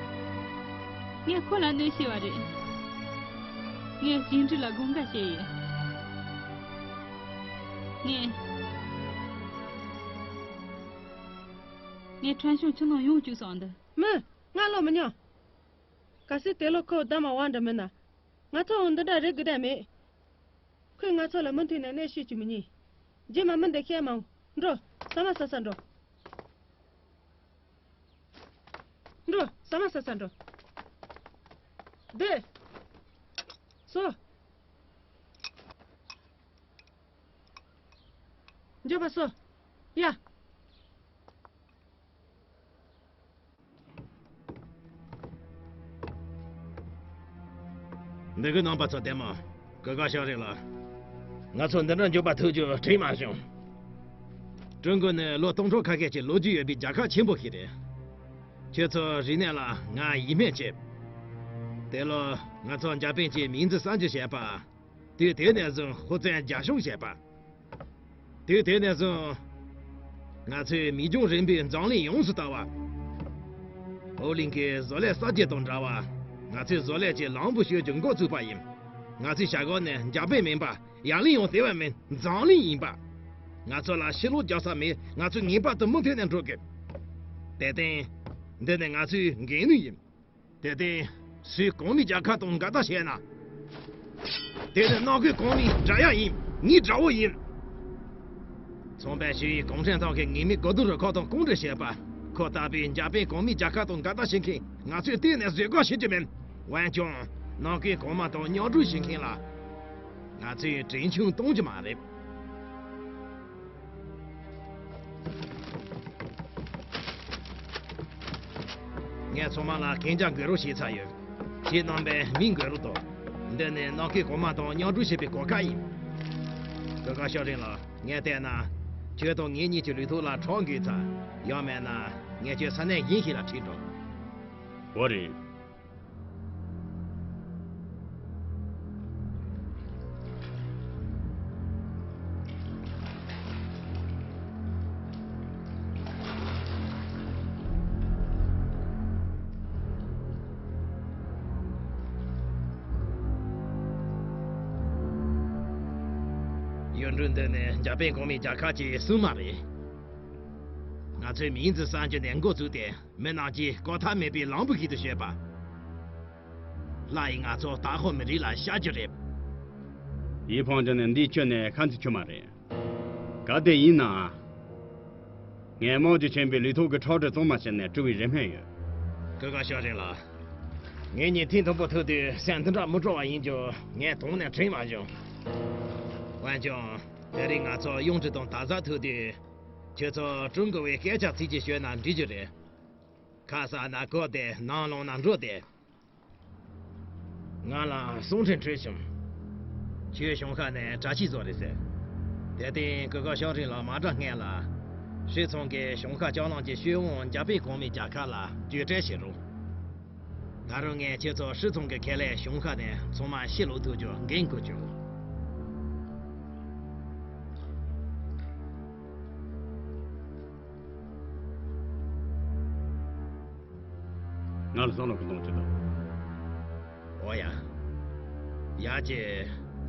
ངས་ཁོ་ལ་གནོད་ཤེས་པ་རེད། ངས་བཅིངས་འགྲོལ་ལ་དགོངས་དག་བཞེས་ཡོད། ངས། ངས་ཁྲོན་ཆུང་ཁྱིམ་ནང་ཡོང་བཅུག་སོང་འདི། མི། ང་བློ་མི་ཉོ། གལ་སྲིད་དེ་ལོ་ཁོ་ལྡབ་མ་བ་འདྲ་མིན་ན། ང་ཚོ་འོང་འདི་འདྲ་རེད་གི་དྲན་མེད། ཁོས་ང་ཚོ་ལ་མུ་མཐུད་ནས་གནས་ཤིག་བྱེད་མི་ཉན། རྗེས་མ་མི་འདི་བཤད་མ་འོང་། འགྲོ། ཟ་མ་ཟ་ས་འགྲོ། འགྲོ། ཟ་མ་ཟ་ས་འགྲོ། བསྡད། སོ། མགྱོགས་པ་སོ། ཡ། འདི་གི་ནང་པ་ཚོ་བདེ་མོ། གུས་པ་ཞིག་རེད་ལ། ང་ཚོ་འདི་འདྲ་མགྱོགས་པ་ཐུག་རྒྱུ་དྲན་མ་བྱུང་། ཀྲུང་གོ་ནི་ལོ་སྟོང་ཕྲག་ཁ་ཤས་ཀྱི་ལོ་རྒྱུས་ཡོད་པའི་རྒྱལ་ཁབ་ཆེན་པོ་ཞིག་རེད། ཁྱེད་ཚོ་རིག་གནས་ལ་ང་ཡིད་སྨོན་བྱེད། དེ་ལོ་ང་ཚོ་འཇར་པན་གྱི་མིང་འདི་གསར་འཇུག་བྱས་པ། དུས་དེ་ནས་བཟུང་ཧུའུ་ཙན་རྒྱ་གཞུང་བྱས་པ། དུས་དེ་ནས་བཟུང་། ང་ཚོས་མི་འབྱུང་རིམ་པའི་འཛམ་གླིང་ཡོངས་སུ་དར་བ། ཨོ་གླིང་གི་བཟོ་ལས་གསར་བརྗེ་དང་འདྲ་བ། ང་ཚོས་བཟོ་ལས་ཀྱི་ལམ་བུ་ཞིག་གི་འགོ་བཙུགས་པ་ཡིན། ང་ཚོའི་བྱ་སྒོ་ནི་འཇར་པན་མིན་པ། ཡང་གླིང་ཡང་དེ་བས་མིན་འཛམ་གླིང་ཡིན་པ། ང་ཚོ་ལ་ཕྱིར་ལོག་རྒྱག་ས་མེད། ང་ཚོས་ངེས་པར་དུ་མུ་མཐུད་ནས་འགྲོ་དགོས། དེར་བརྟེན། འདི་ནི་ང་ཚོའི་འགན་ནུས་ཡིན། དེར་བརྟེན། སུས་གོང་མའི་རྒྱལ་ཁབ་དང་འགལ་ཟླ་བྱས་ན། དེ་ནི་ནང་ཁུལ་གོང་མའི་དགྲ་ཡ་ཡིན། ངའི་དགྲ་བོ་ཡིན། ཚོང་དཔོན་ཞི་ཡིས་གུང་ཁྲན་ཏང་གི་ངེས་མེད་གོ་བསྡུར་རུ་ཁག་དང་གོང་འདྲི་བྱས་པ། ཁོ་ལྟ་བུའི་འཇར་པན་གོང་མའི་རྒྱལ་ཁབ་དང་འགལ་ཟླ་བྱེད་མཁན་ང་ཚོས་གཏན་ནས་བཟོད་དགོངས་བྱེད་རྒྱུ་མིན། འོན་ཀྱང་། ནང་ཁུལ་གོང་མ་དང་མཉམ་འབྲེལ་བྱེད་མཁན་ལ། ང་ཚོས་གྲོན་ཆུང་གཏོང་རྒྱུ་མ་རེད། ཚང་མ་ལ་གན་རྒྱ་འགོད་རོགས་བྱས་ཚར་ཡོད། ཁྱེད་རྣམ་པས་མི་འགོད་རོགས་དང་། འདི་ནི་ནང་ཁུལ་གོང་མ་དང་མཉམ་འབྲེལ་བྱེད་པའི་གོ་སྐབས་ཡིན། སྐུ་ཁམས་ཤོག་རིང་ལགས། ངས་བལྟས་ན། ཁྱོད་དང་ངེད་གཉིས་ཀྱི་ལུས་ཐོག་ལ་ཁྲག་འགོས་ཚར། ཡང་མེད་ན། ངས་ཁྱོད་ས་གནས་གཞན་ཞིག་ལ་ཁྲིད་འགྲོ། འོ་རེད། ཡུལ་གྲུ་འདི་ནི་འཇར་པན་གོང་མའི་རྒྱལ་ཁབ་ཀྱི་སྲུང་མ་རེད། ང་ཚོས་མིང་ཚིག་གསར་འཇོག་ནས་འགོ་བཙུགས་ཏེ། མི་རྣམས་ཀྱིས་བཀག་ཐབས་མེད་པའི་ལམ་བུ་ཞིག་ཏུ་བྱེད་པ། ལྷ་ཡིས་ང་ཚོ་སྟག་ཧོར་མི་རིགས་ལ་ཤར་རྒྱུ་རེད། ཡིད་ཕངས་ཀྱང་ནི་འདིའི་ཁྱོན་ནས་ཁ་མཆུ་ཆུ་མ་རེད། གལ་ཏེ་ཡིན་ན། ངས་དམག་རྒྱུ་ཆེན་པོའི་ལུས་ཐོག་གི་ཁྲག་དྲི་གཙང་མ་བྱས་ནས་བཀྲུ་བའི་རེ་སྨོན་ཡོད། སྐུ་ཁམས་ཤོག་རིང་ལགས། ངེད་གཉིས་ཐེངས་དང་པོ་ཐུག་དུས་སེམས་འདི་འདྲ་མི་སྐྱོ་བ་ཡིན་རྒྱུ་ངས་དོན་ནས་དྲན་མ་བྱུང་། འོན་ཀྱང་། དེ་རིང་ང་ཚོ་གཡུང་དྲུང་དང་ད་གཟའ་ཐུག་དུས། ཁྱོད་ཚོ་དྲུང་འགོ་བའི་སྐད་ཆ་ཚིག་གཅིག་ཤོད་ན་འགྲིག་རྒྱུ་རེད། ཁ་གསག་ན་གོ་བདེ། ནང་ལངས་ན་འགྲོ་བདེ། ང་ལ་གསུང་འཕྲིན་འཕྲོད་བྱུང་། ཁྱོད་གཞུང་ཤག་ནས་གྲྭ་ཆས་བཟོ་རེད་ཟེར། དེ་སྟེང་སྐུ་ཁམས་ཤོག་རིང་ལགས་མ་དྲག་སྔོན་ལ། ཧྲི་ཚང་གིས་གཞུང་ཤག་ལྕགས་ལམ་གྱི་ཤོད་དབང་འཇར་པན་གོང་མའི་རྒྱལ་ཁབ་ལ་བསྒྱུར་སྤྲོད་བྱེད་རོགས། ད་རུང་ངས་ཁྱེད་ཚོ་ཧྲི་ཚང་གི་ཁ་ལས་གཞུང་ཤག་ནས་ཚང་མ་ཕྱིར་ལོག་ཐུབ་རྒྱུ་འགན་འཁུར་བྱུང་། ང་ལ་བསམ་བློ་གི་གཏོང་རྒྱུ་འདུག་འོ་ཡ། ཡ་གྱི།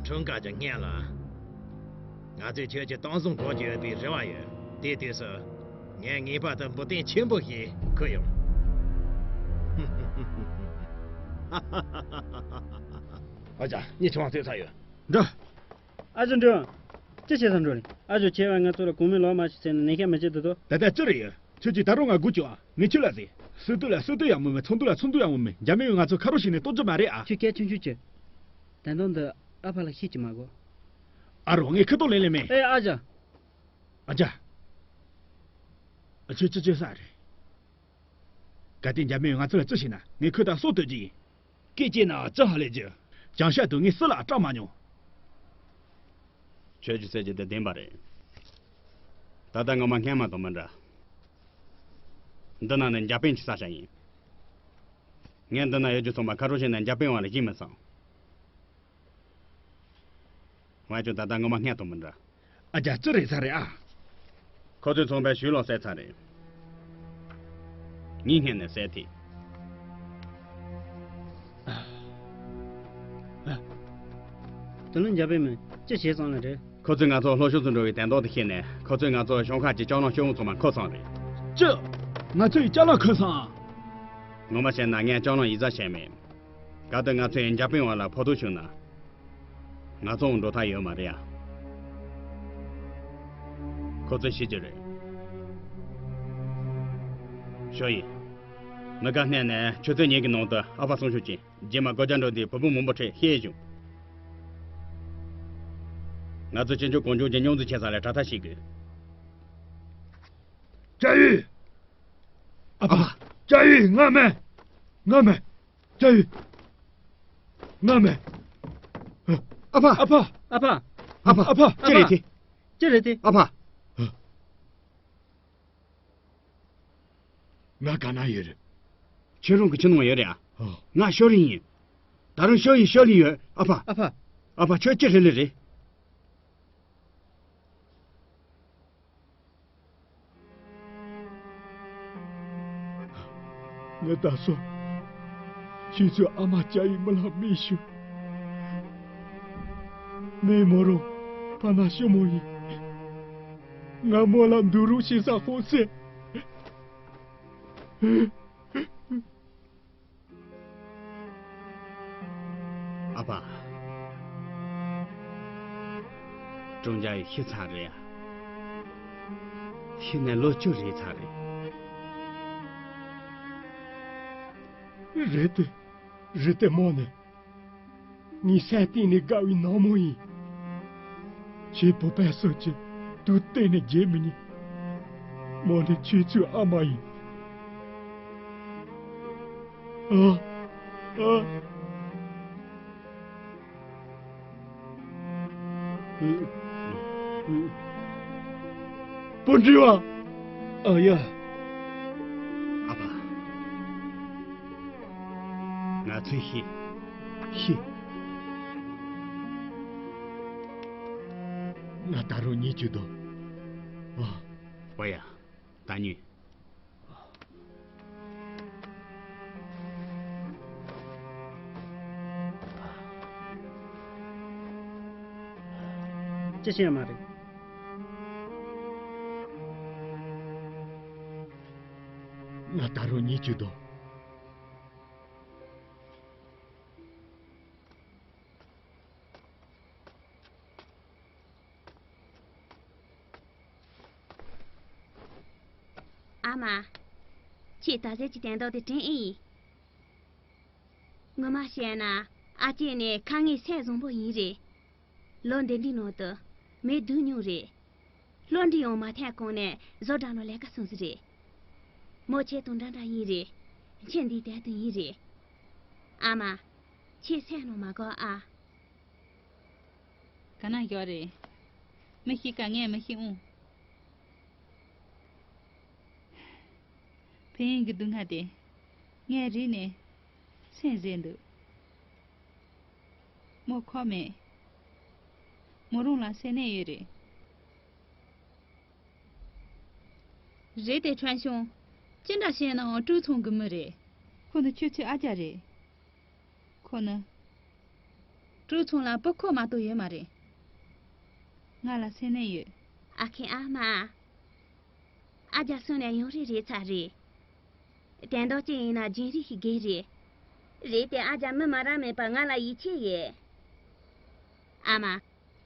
འཁྲུངས་སྐར་གྱི་སྔོན་ལ། ང་ཚོས་ཁྱོད་ཀྱི་གཏམ་བཟང་གོ་རྒྱུ་ཡོད་པའི་རེ་བ་ཡོད། དེའི་དུས་སུ། ངས་ངེས་པར་དུ་འབུལ་རྟེན་ཆེན་པོ་ཞིག་ཁུར་ཡོང་། ཨ་ཅག་གཉིད་ཆུང་བ་ཚོད་ཚར་ཡོད། འགྲོ། ཨ་ཅག་འགྲོ། ཅི་བྱེད་ས་འགྲོ་རེད། ཨ་ཅག་ཁྱེད་བ་ང་ཚོ་ལ་གོང་མའི་ལོག་མ་ཞིག་ཟེར་ནས་ནན་ཤ་མི་བྱེད་དུ་དོ། ད་ལྟ་ཅི་རེད་ཡོད། ཁྱོད་ཀྱིས་ད་རུང་ང་སྒུག་བཅུག་ཨ། ངས་ཁྱོད་ལ་ཟེར། སྲིད་དོན་ལ་སྲིད་དོན་ཡང་མི་མེད། ཚོང་དོན་ལ་ཚོང་དོན་ཡང་མི་མེད། འཇར་མན་ཡང་ང་ཚོ་ཁ་རོག་བྱས་ནས་གཏོར་རྒྱུ་མ་རེད་ཨ། ཁྱོད་སྐད་ཆུང་ཆུང་བྱོས། ད་དུང་འདི་ཨ་ཕ་ལ་བཤད་ཀྱི་མ་གོ། ཨ་རོ་ངས་ཁ་ཏོག་ལེན་ལེ་མེད། ཨེ་ཨ་ཅག་ཨ་ཅག་ཨ་ཁྱོད་ཅི་བྱེད་ས་རེད། གལ་ཏེ་འཇར་མན་ཡང་ང་ཚོ་ལ་ཅི་བྱས་ན་ངས་ཁོ་དང་སྲོག་གཏོད་རྒྱུ་ཡིན། སྐད་ཅིག་ན་ཅི་ཧ་ལས་རྒྱུ། བྱང་ཤ་དུ་ངས་སུ་ལ་སྐྲག་མ་མྱོང་། ཁྱོད་ཀྱིས་ཟེར་རྒྱུ་དེ་བདེན་པ་རེད། ད་ལྟ་ངོ་མ་སྔན་མ་དང་མི་འདྲ། འདི་ན་ནི་འཇར་པན་གྱི་ས་ཆ་ཡིན། ངས་འདི་ན་ཡོད་རྒྱུ་ཚང་མ་ཁ་རོག་བྱས་ནས་འཇར་པན་བ་ལ་བྱིན་མི་ཚང་། ང་ཚོ་ད་ལྟ་ངོ་མ་སྔན་དང་མི་འདྲ། ཨ་ཅག་ཅི་རེད་ས་རེད་ཨ། ཁོ་ཚོས་ཚོང་པའི་ཞུས་ལོག་བསད་ཚར་རེད། ངའི་སྔན་ནས་བསད་ཐིག་དེ་ལ་འཇར་པན་མི་ཅི་བྱས་ཙང་ལ་རེད། ཁོ་ཚོས་ང་ཚོ་ལྷོ་ཕྱོགས་སུ་འགྲོ་བའི་དན་ཐོག་ཏུ་ཤེས་ནས་ཁོ་ཚོས་ང་ཚོ་གཞུང་ཤག་གི་ལྕགས་ལམ་ཤོད་དབང་ཚང་མ་འཁུར་སོང་རེད། ཅི། ང་ཚོ་ཡི་ལྕགས་ལམ་འཁུར་སོང་། ངོ་མ་བཤད་ན་ངས་ལྕགས་ལམ་ཡིག་ཚང་བྱས་མེད། གལ་ཏེ་ང་ཚོས་འཇར་པན་བ་ལ་ཕོག་ཐུག་བྱུང་ན། ང་ཚོའང་འགྲོ་ཐབས་ཡོད་མ་རེད་ཨ། ཁོ་ཚོས་ཤེས་ཀྱི་རེད། ཞོ་ཡིན། མི་ཁ་སྣེ་ནས་ཆུ་ཚོད་ཉིན་གྱི་ནང་དུ་ཨ་ཕ་གསུང་ཤོག་ཅིང་རྗེས་མ་སྒོ་རྒྱག་འགྲོ་དུས་བུ་སྤུན་མང་པོ་ཁྲིད་ཤེས་བྱུང་། ང་ཚོ་སྤྱི་ཚོགས་གང་བྱུང་གི་སྙོང་འཛུགས་བྱེད་ས་ལ་དྲག་ཐག་ཞིག་དགོས། ཅ་ཡུས། ཨ་ཕ། ཅ་ཡུས་ང་མེད། ང་མེད། ཅ་ཡུས། ང་མེད། ཨ་ཕ། ཨ་ཕ། ཨ་ཕ། ཨ་ཕ། ཨ་ཕ། ཅི་རེད་དེ། ཅི་རེད་དེ། ཨ་ཕ། ང་ག་ན་ཡོད་རེད། ཁྱོད་རང་གི་ཁྱིམ་ནང་ཡོད་རེད་ཨ། ང་ཤོ་རིན་ཡིན། ད་རུང་ཤོ་ཡིན་ཤོ་རིན་ཡོད་ཨ་ཕ། ཨ་ཕ། ཨ་ཕ་ཁྱོད་ཅི་རེད་ལེ་རེད། ངས་ད་སོ། ཁྱེད་ཚོའི་ཨ་མ་ཅ་ཡི་མི་ལ་མི་ཞུ། མི་མོ་རོ་ཕ་ན་ཤི་མོ་ཡིན། ང་མོ་ལ་འདུག་རུ་ཤི་ས་ཧོ་སེ། ཨ་ཕ། ཀྲུང་ཅ་ཡི་ཤི་ཚར་རེད་ཡ། ཤི་ནས་ལོ་བཅུ་རེད་ཚར་རེད། རེད་དེ། རེད་དེ་མོ་ནས། ངའི་སེམས་གཏིང་ནས་དགའ་བའི་ནག་མོ་ཡིན། ཁྱེད་བོད་པ་སོགས་ཀྱི་དུས་གཏན་ནས་བརྗེད་མི་ཉན། མོ་ནི་ཁྱེད་ཚོའི་ཨ་མ་ཡིན། ཨ། ཨ། སྤུན་སྒྲིག་པ། ཨ་ཡ། ཨ་ཕ། ང་ཚོས་ཤེས། ཤེས། ང་ད་རུང་ཉལ་རྒྱུ་འདུག་ཨ། ཨོ་ཡ། ད་ཉོན། ཅི་བྱེད་ཡ་མ་རེད། ང་ད་རུང་ཉལ་རྒྱུ་འདུག་ཨ་མ། ཁྱེད་ད་ཟེར་གྱི་དན་ཏོག་དེ་དྲན་ཨེ་ཡིན། ངོ་མ་བཤད་ན་ཨ་ཅེ་ནི་ཁ་ངའི་སྲས་བཟང་པོ་ཡིན་རེད། ལོ་འདི་འདྲའི་ནང་དུ་མི་སྡུག་མྱོང་རེད། བློ་འདྲི་ཡང་མ་ཐེག་གོང་ནས་བཟོ་གྲྭ་ནང་ལས་ཀ་སོང་ཟིག་རེད། མོ་ཁྱེད་དང་འདྲ་འདྲ་ཡིན་རེད། ཁྱེད་འདིའི་དལ་དུ་ཡིན་རེད། ཨ་མ། ཁྱེད་སེམས་ནང་མ་དགོས་ཨ། ག་ན་ཡོད་རེད། མི་ཤི་ཀ་ངས་མི་ཤི་འོང་། ཕན་ཡིན་གྱི་སྡུག་བསྔལ་དེ་ངས་རིག་ནས་སེམས་བཟོད་འདུག་མོ་ཁོམ་མེད། མོ་རང་ལ་སེམས་ནད་ཡོད་རེད། རེད་དེ་ཁྲོན་ཆུང་། ཅི་འདྲ་བཤད་ནའང་ཀྲུའུ་ཚང་གི་མི་རེད། ཁོ་ནི་ཁྱོད་ཚོའི་ཨ་ཅག་རེད། ཁོ་ནི། ཀྲུའུ་ཚང་ལ་བུ་ཁོ་མ་གཏོགས་ཡོད་མ་རེད། ང་ལ་སེམས་ནད་ཡོད། ཨ་ཁུའི་ཨ་མ། ཨ་ཅག་སོང་ནས་ཡང་རེ་རེ་ཚར་རེད། དན་ཏོག་ཅན་ཡིན་ན་རྒྱུན་རིང་ཞིག་རྒས་རེད། རེད་དེ་ཨ་ཅག་མི་མ་ར་མེད་པ་ང་ལ་ཡིད་ཆེས་ཡོད། ཨ་མ།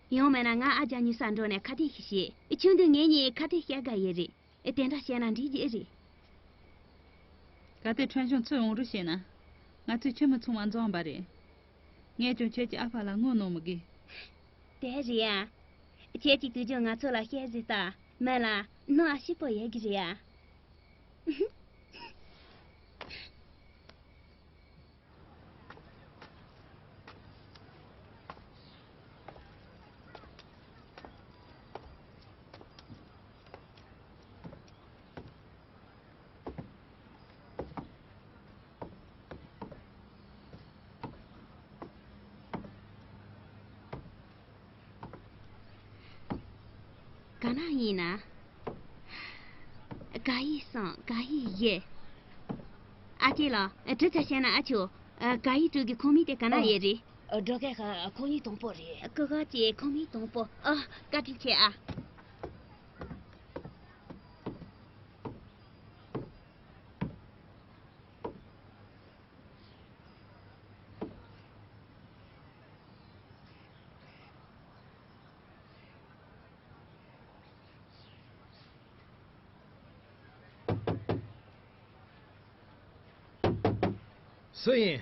ཡང་མིན་ན་ང་ཨ་ཅག་གཉིས་ས་འགྲོ་ནས་ཁ་གཏད་ཞིག་བྱེད། ཆུང་དུས་ངེད་གཉིས་ཁ་གཏད་བྱེད་དགའ་ཡི་རེད། དེ་འདྲ་བྱས་ན་འགྲིག་གི་རེད། གལ་ཏེ་ཁྲོན་ཆུང་ཚུར་འོང་རོགས་བྱས་ན། ང་ཚོས་ཁྱིམ་མི་ཚང་མ་འཛོམས་པ་རེད། ངས་ཀྱང་ཁྱེད་ཀྱི་ཨ་ཕ་ལ་ངོ་གནོང་མི་དགོས། དེ་རེད་ཡ། ཁྱེད་ཀྱིས་དུས་རྒྱུན་ང་ཚོ་ལ་བཤད་ཟིག་ལྟ། མི་ལ་གནོད་འ་སྐྱིད་པོ་ཡོད་གི་རེད་ཡ། ག་ན་ཡིན་ན། ག་ཡི་སང་ག་ཡི་ཡེ། ཨ་ཅེ་ལགས། དྲི་ཙམ་བཤད་ན་ཨ་ཆོ། ག་ཡི་ཀྲུའུ་གི་ཁང་མིག་དེ་ག་ན་ཡོད་རེད། སྒྲོལ་དཀར་ཁོང་གཉིས་དང་པོ་རེད། ཀུ་ཧོ་ཅེ་ཁང་མིག་དང་པོ། ཨ། བཀའ་དྲིན་ཆེ་ཨ། སུ་ཡིན།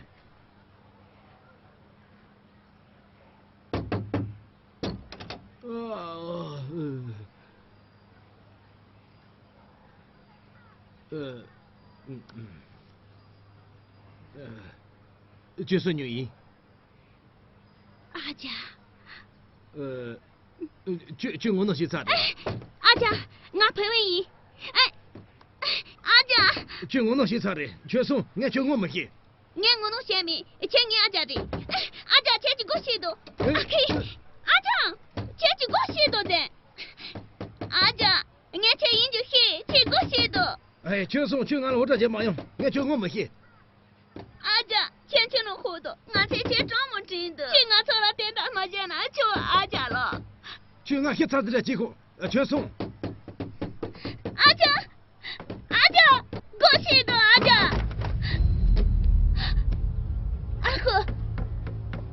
ཁྱོད་སུ་ཉོ་ཡིན། ཨ་ཅག་ཁྱོད་ཁྱོད་ངོ་ནོར་ཤེས་ཚར་རེད། ཨ་ཅག་ང་བུད་མེད་ཡིན། ཨ་ཨ་ཅག་ཁྱོད་ངོ་ནོར་ཤེས་ཚར་རེད། ཁྱོད་སོང་། ངས་ཁྱོད་ངོ་མི་ཤེས། ངས་ངོ་ནོར་བྱས་མེད། ཁྱེད་ངའི་ཨ་ཅག་རེད། ཨ་ཅག་ཁྱེད་ཀྱི་སྒོ་ཕྱེ་དོ། ཨ་ཁེ། ཨ་ཅག་ཁྱེད་ཀྱི་སྒོ་ཕྱེ་དོ་དེ། ཨ་ཅག་ངས་ཁྱེད་ཡིན་རྒྱུ་ཤེས། ཁྱེད་སྒོ་ཕྱེ་དོ། ཨེ། ཁྱོད་སོང་། ཁྱོད་ང་ལ་འུར་སྒྲ་བྱེད་མ་ཡོང་། ངས་ཁྱོད་ངོ་མི་ཤེས། ཨ་ཅག་ཁྱེད་ཁྱོད་ནོར་ཤོར་དོ། ང་ཚོས་ཁྱེད་དྲང་མོ་དྲན་དོ། ཁྱེད་ང་ཚོ་ལ་དེ་འདྲ་མ་བྱས་ན་ཆོག་ཨ་ཅག་ལགས། ཁྱོད་ང་ཤི་ཚར་དེ་འདྲ་བྱེད་གོ། ཁྱོད་སོང་། ཨ་ཅག་ཨ་ཅག་སྒོ་ཕྱེ་དོ། ཨ་ཅག་ཨ་ཁུ།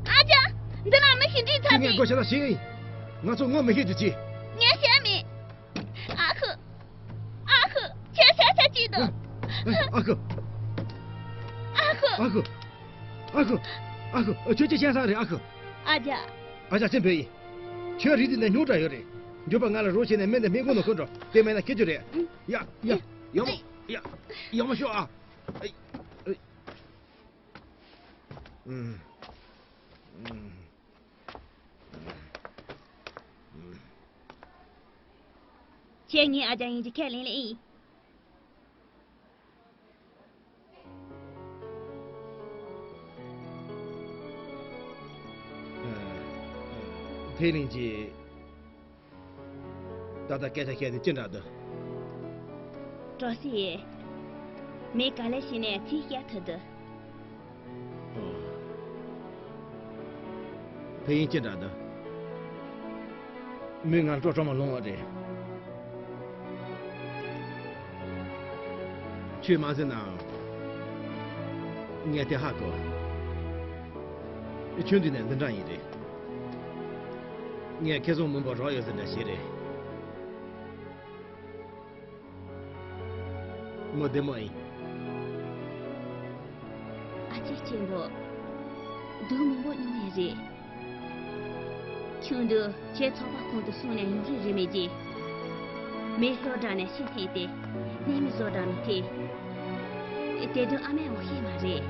ཨ་ཅག་འདི་ན་མི་ཞིག་འདྲིས་ཚར་ཁྱོད་ངས་ཏེ། སྒོ་ཕྱེ་ན་ཤེས་ཡིན། ང་ཚོ་ངོ་མི་ཤེས་རྒྱུ་ཅི། ངས་བཤད་མེད། ཨ་ཁུ། ཨ་ཁུ། ཁྱོད་ཤ་ཤ་ཅིག་འདུག་ཨ་ཁུ། ཨ་ཁུ། ཨ་ཁུ། ཨ་ཁུ། ཨ་ཁུ། ཁྱོད་ཅི་བྱས་ས་རེད། ཨ་ཁུ། ཨ་ཅག་ཨ་ཅག་ཅི་འབོད་ཡིན། ཁྱོད་རིགས་འདི་ནས་སྙུང་དྲག་ཡོད་རེད། མགྱོགས་པ་ང་ལ་རོགས་བྱས་ནས་སྨན་དེ་སྨན་ཁང་ནང་བསྐུར་འགྲོ། དེ་མེད་ན་སྐྱེ་རྒྱུ་རེད། ཡ་ཡ། ཡག་མོ་ཡ། ཡག་མོ་ཤོག་ཨ། ཨེ། ཨེ། ཁྱེད་ངའི་ཨ་ཅག་ཡིན་གྱི་ཁས་ལེན་ལེ་ཡིན། ཕེ་ལིང་གྱིས། ད་ལྟ་སྐད་ཆ་བཤད་དེ་ཅི་འདྲ་འདུག་གྲོགས་སི་ཡིས། མི་ག་ལེ་ཤི་ནས་ཚིག་བཤད་ཐུབ་འདུག་ཕེ་ཡིན་ཅི་འདྲ་འདུག་མོས་ང་སྤྲོ་སྤྲོ་མ་ལོང་བ་རེད། ཁྱོས་མ་ཟེར་ནའང་། ངས་དེ་ཧ་གོ་ཁྱོད་འདི་ནས་འདི་འདྲ་ཡིན་རེད། ངས་ཁེ་བཟང་མང་པོ་རག་ཡོད་ཟེར་འདྲ་ཞིག་རེད། མོ་བདེ་མོ་ཡིན། ཨ་ཅེ་གཅེན་པོ། སྡུག་མང་པོ་མྱོང་ཡས་རེད། ཆུང་དུས་ཁྱེད་ཚོགས་པ་ཁོངས་སུ་སོང་ནས་ཡུན་རིང་རེད་མེད་ཀྱི། མི་ལྷོ་བྲག་ནས་ཤི་ཐེངས་ཏེ། གནས་མི་བཟོ་འདྲ་མི་ཐེ། དེ་དུས་ཨ་མས་འོ་ཤེས་མ་རེད།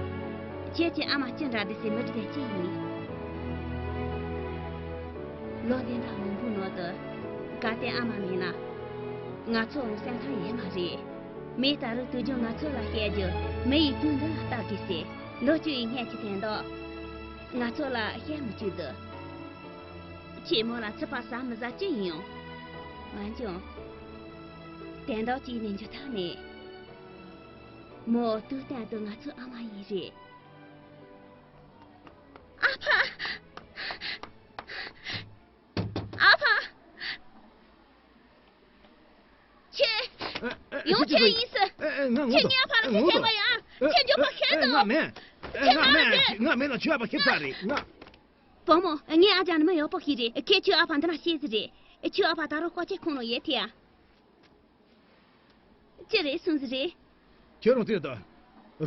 ཁྱེད་ཀྱི་ཨ་མ་ཅི་འདྲ་འདི་སེ་མི་འདྲི་དེ་ཅི་ཡིན། ལོ་འདི་འདྲ་མང་པོ་ནང་དུ། གལ་ཏེ་ཨ་མ་མེད་ན། ང་ཚོ་འོང་སེམས་ཐག་ཡོད་མ་རེད། མི་ད་རུང་དུས་རྒྱུན་ང་ཚོ་ལ་བཤད་རྒྱུ་མི་ཡི་དུས་འདི་ལ་ལྟ་དགོས་ཟེར། ལོ་བཅུ་ཡི་སྔས་ཀྱི་དན་ཏོག་ང་ཚོ་ལ་བཤད་མི་བཅུག་འདུག་ཁྱེད་མོ་ལ་ཚིག་པ་ཟ་མི་ཟ་ཅི་ཡིན་ཡང་། འོན་ཀྱང་། དན་ཏོག་ཅིག་མི་འཇུ་ཐབས་མེད། མོ་དུས་གཏན་དུ་ང་ཚོའི་ཨ་མ་ཡིན་རེད། ཨ་ཕ། ཨ་ཕ། ཁྱེད། ཨ་ཨ། ཡང་ཁྱེད་ཡིན་ཟེར། ཨ་ཨ། ང་ངོ་ཁྱེད་ངའི་ཨ་ཕ་ལ་ཁྱེད་ཁྱེད་པ་ཡང་ཁྱེད་འཇོག་པ་ཁྱེད་དང་། ང་མེད། ཁྱེད་ང་མ་མེད། རེད། ང་མེད་ན་ཁྱོད་ཨ་ཕ་ཁྱེད་ཚ་རེད་ང་། བུ་མོ། ངའི་ཨ་ཅག་ནི་མི་ཡག་པོ་ཞིག་རེད། ཁྱེད་ཁྱོད་ཨ་ཕ་འདི་ན་ཤེས་ཟིག་རེད། ཁྱོད་ཨ་ཕ་ད་རུང་ཤོག་ཁྱེད་ཁོང་ནང་ཡོད་ཐལ་ཡ། ཅི་རེད་གསུངས་ཟིག་རེད། ཁྱོད་རང་བཙལ་དང་།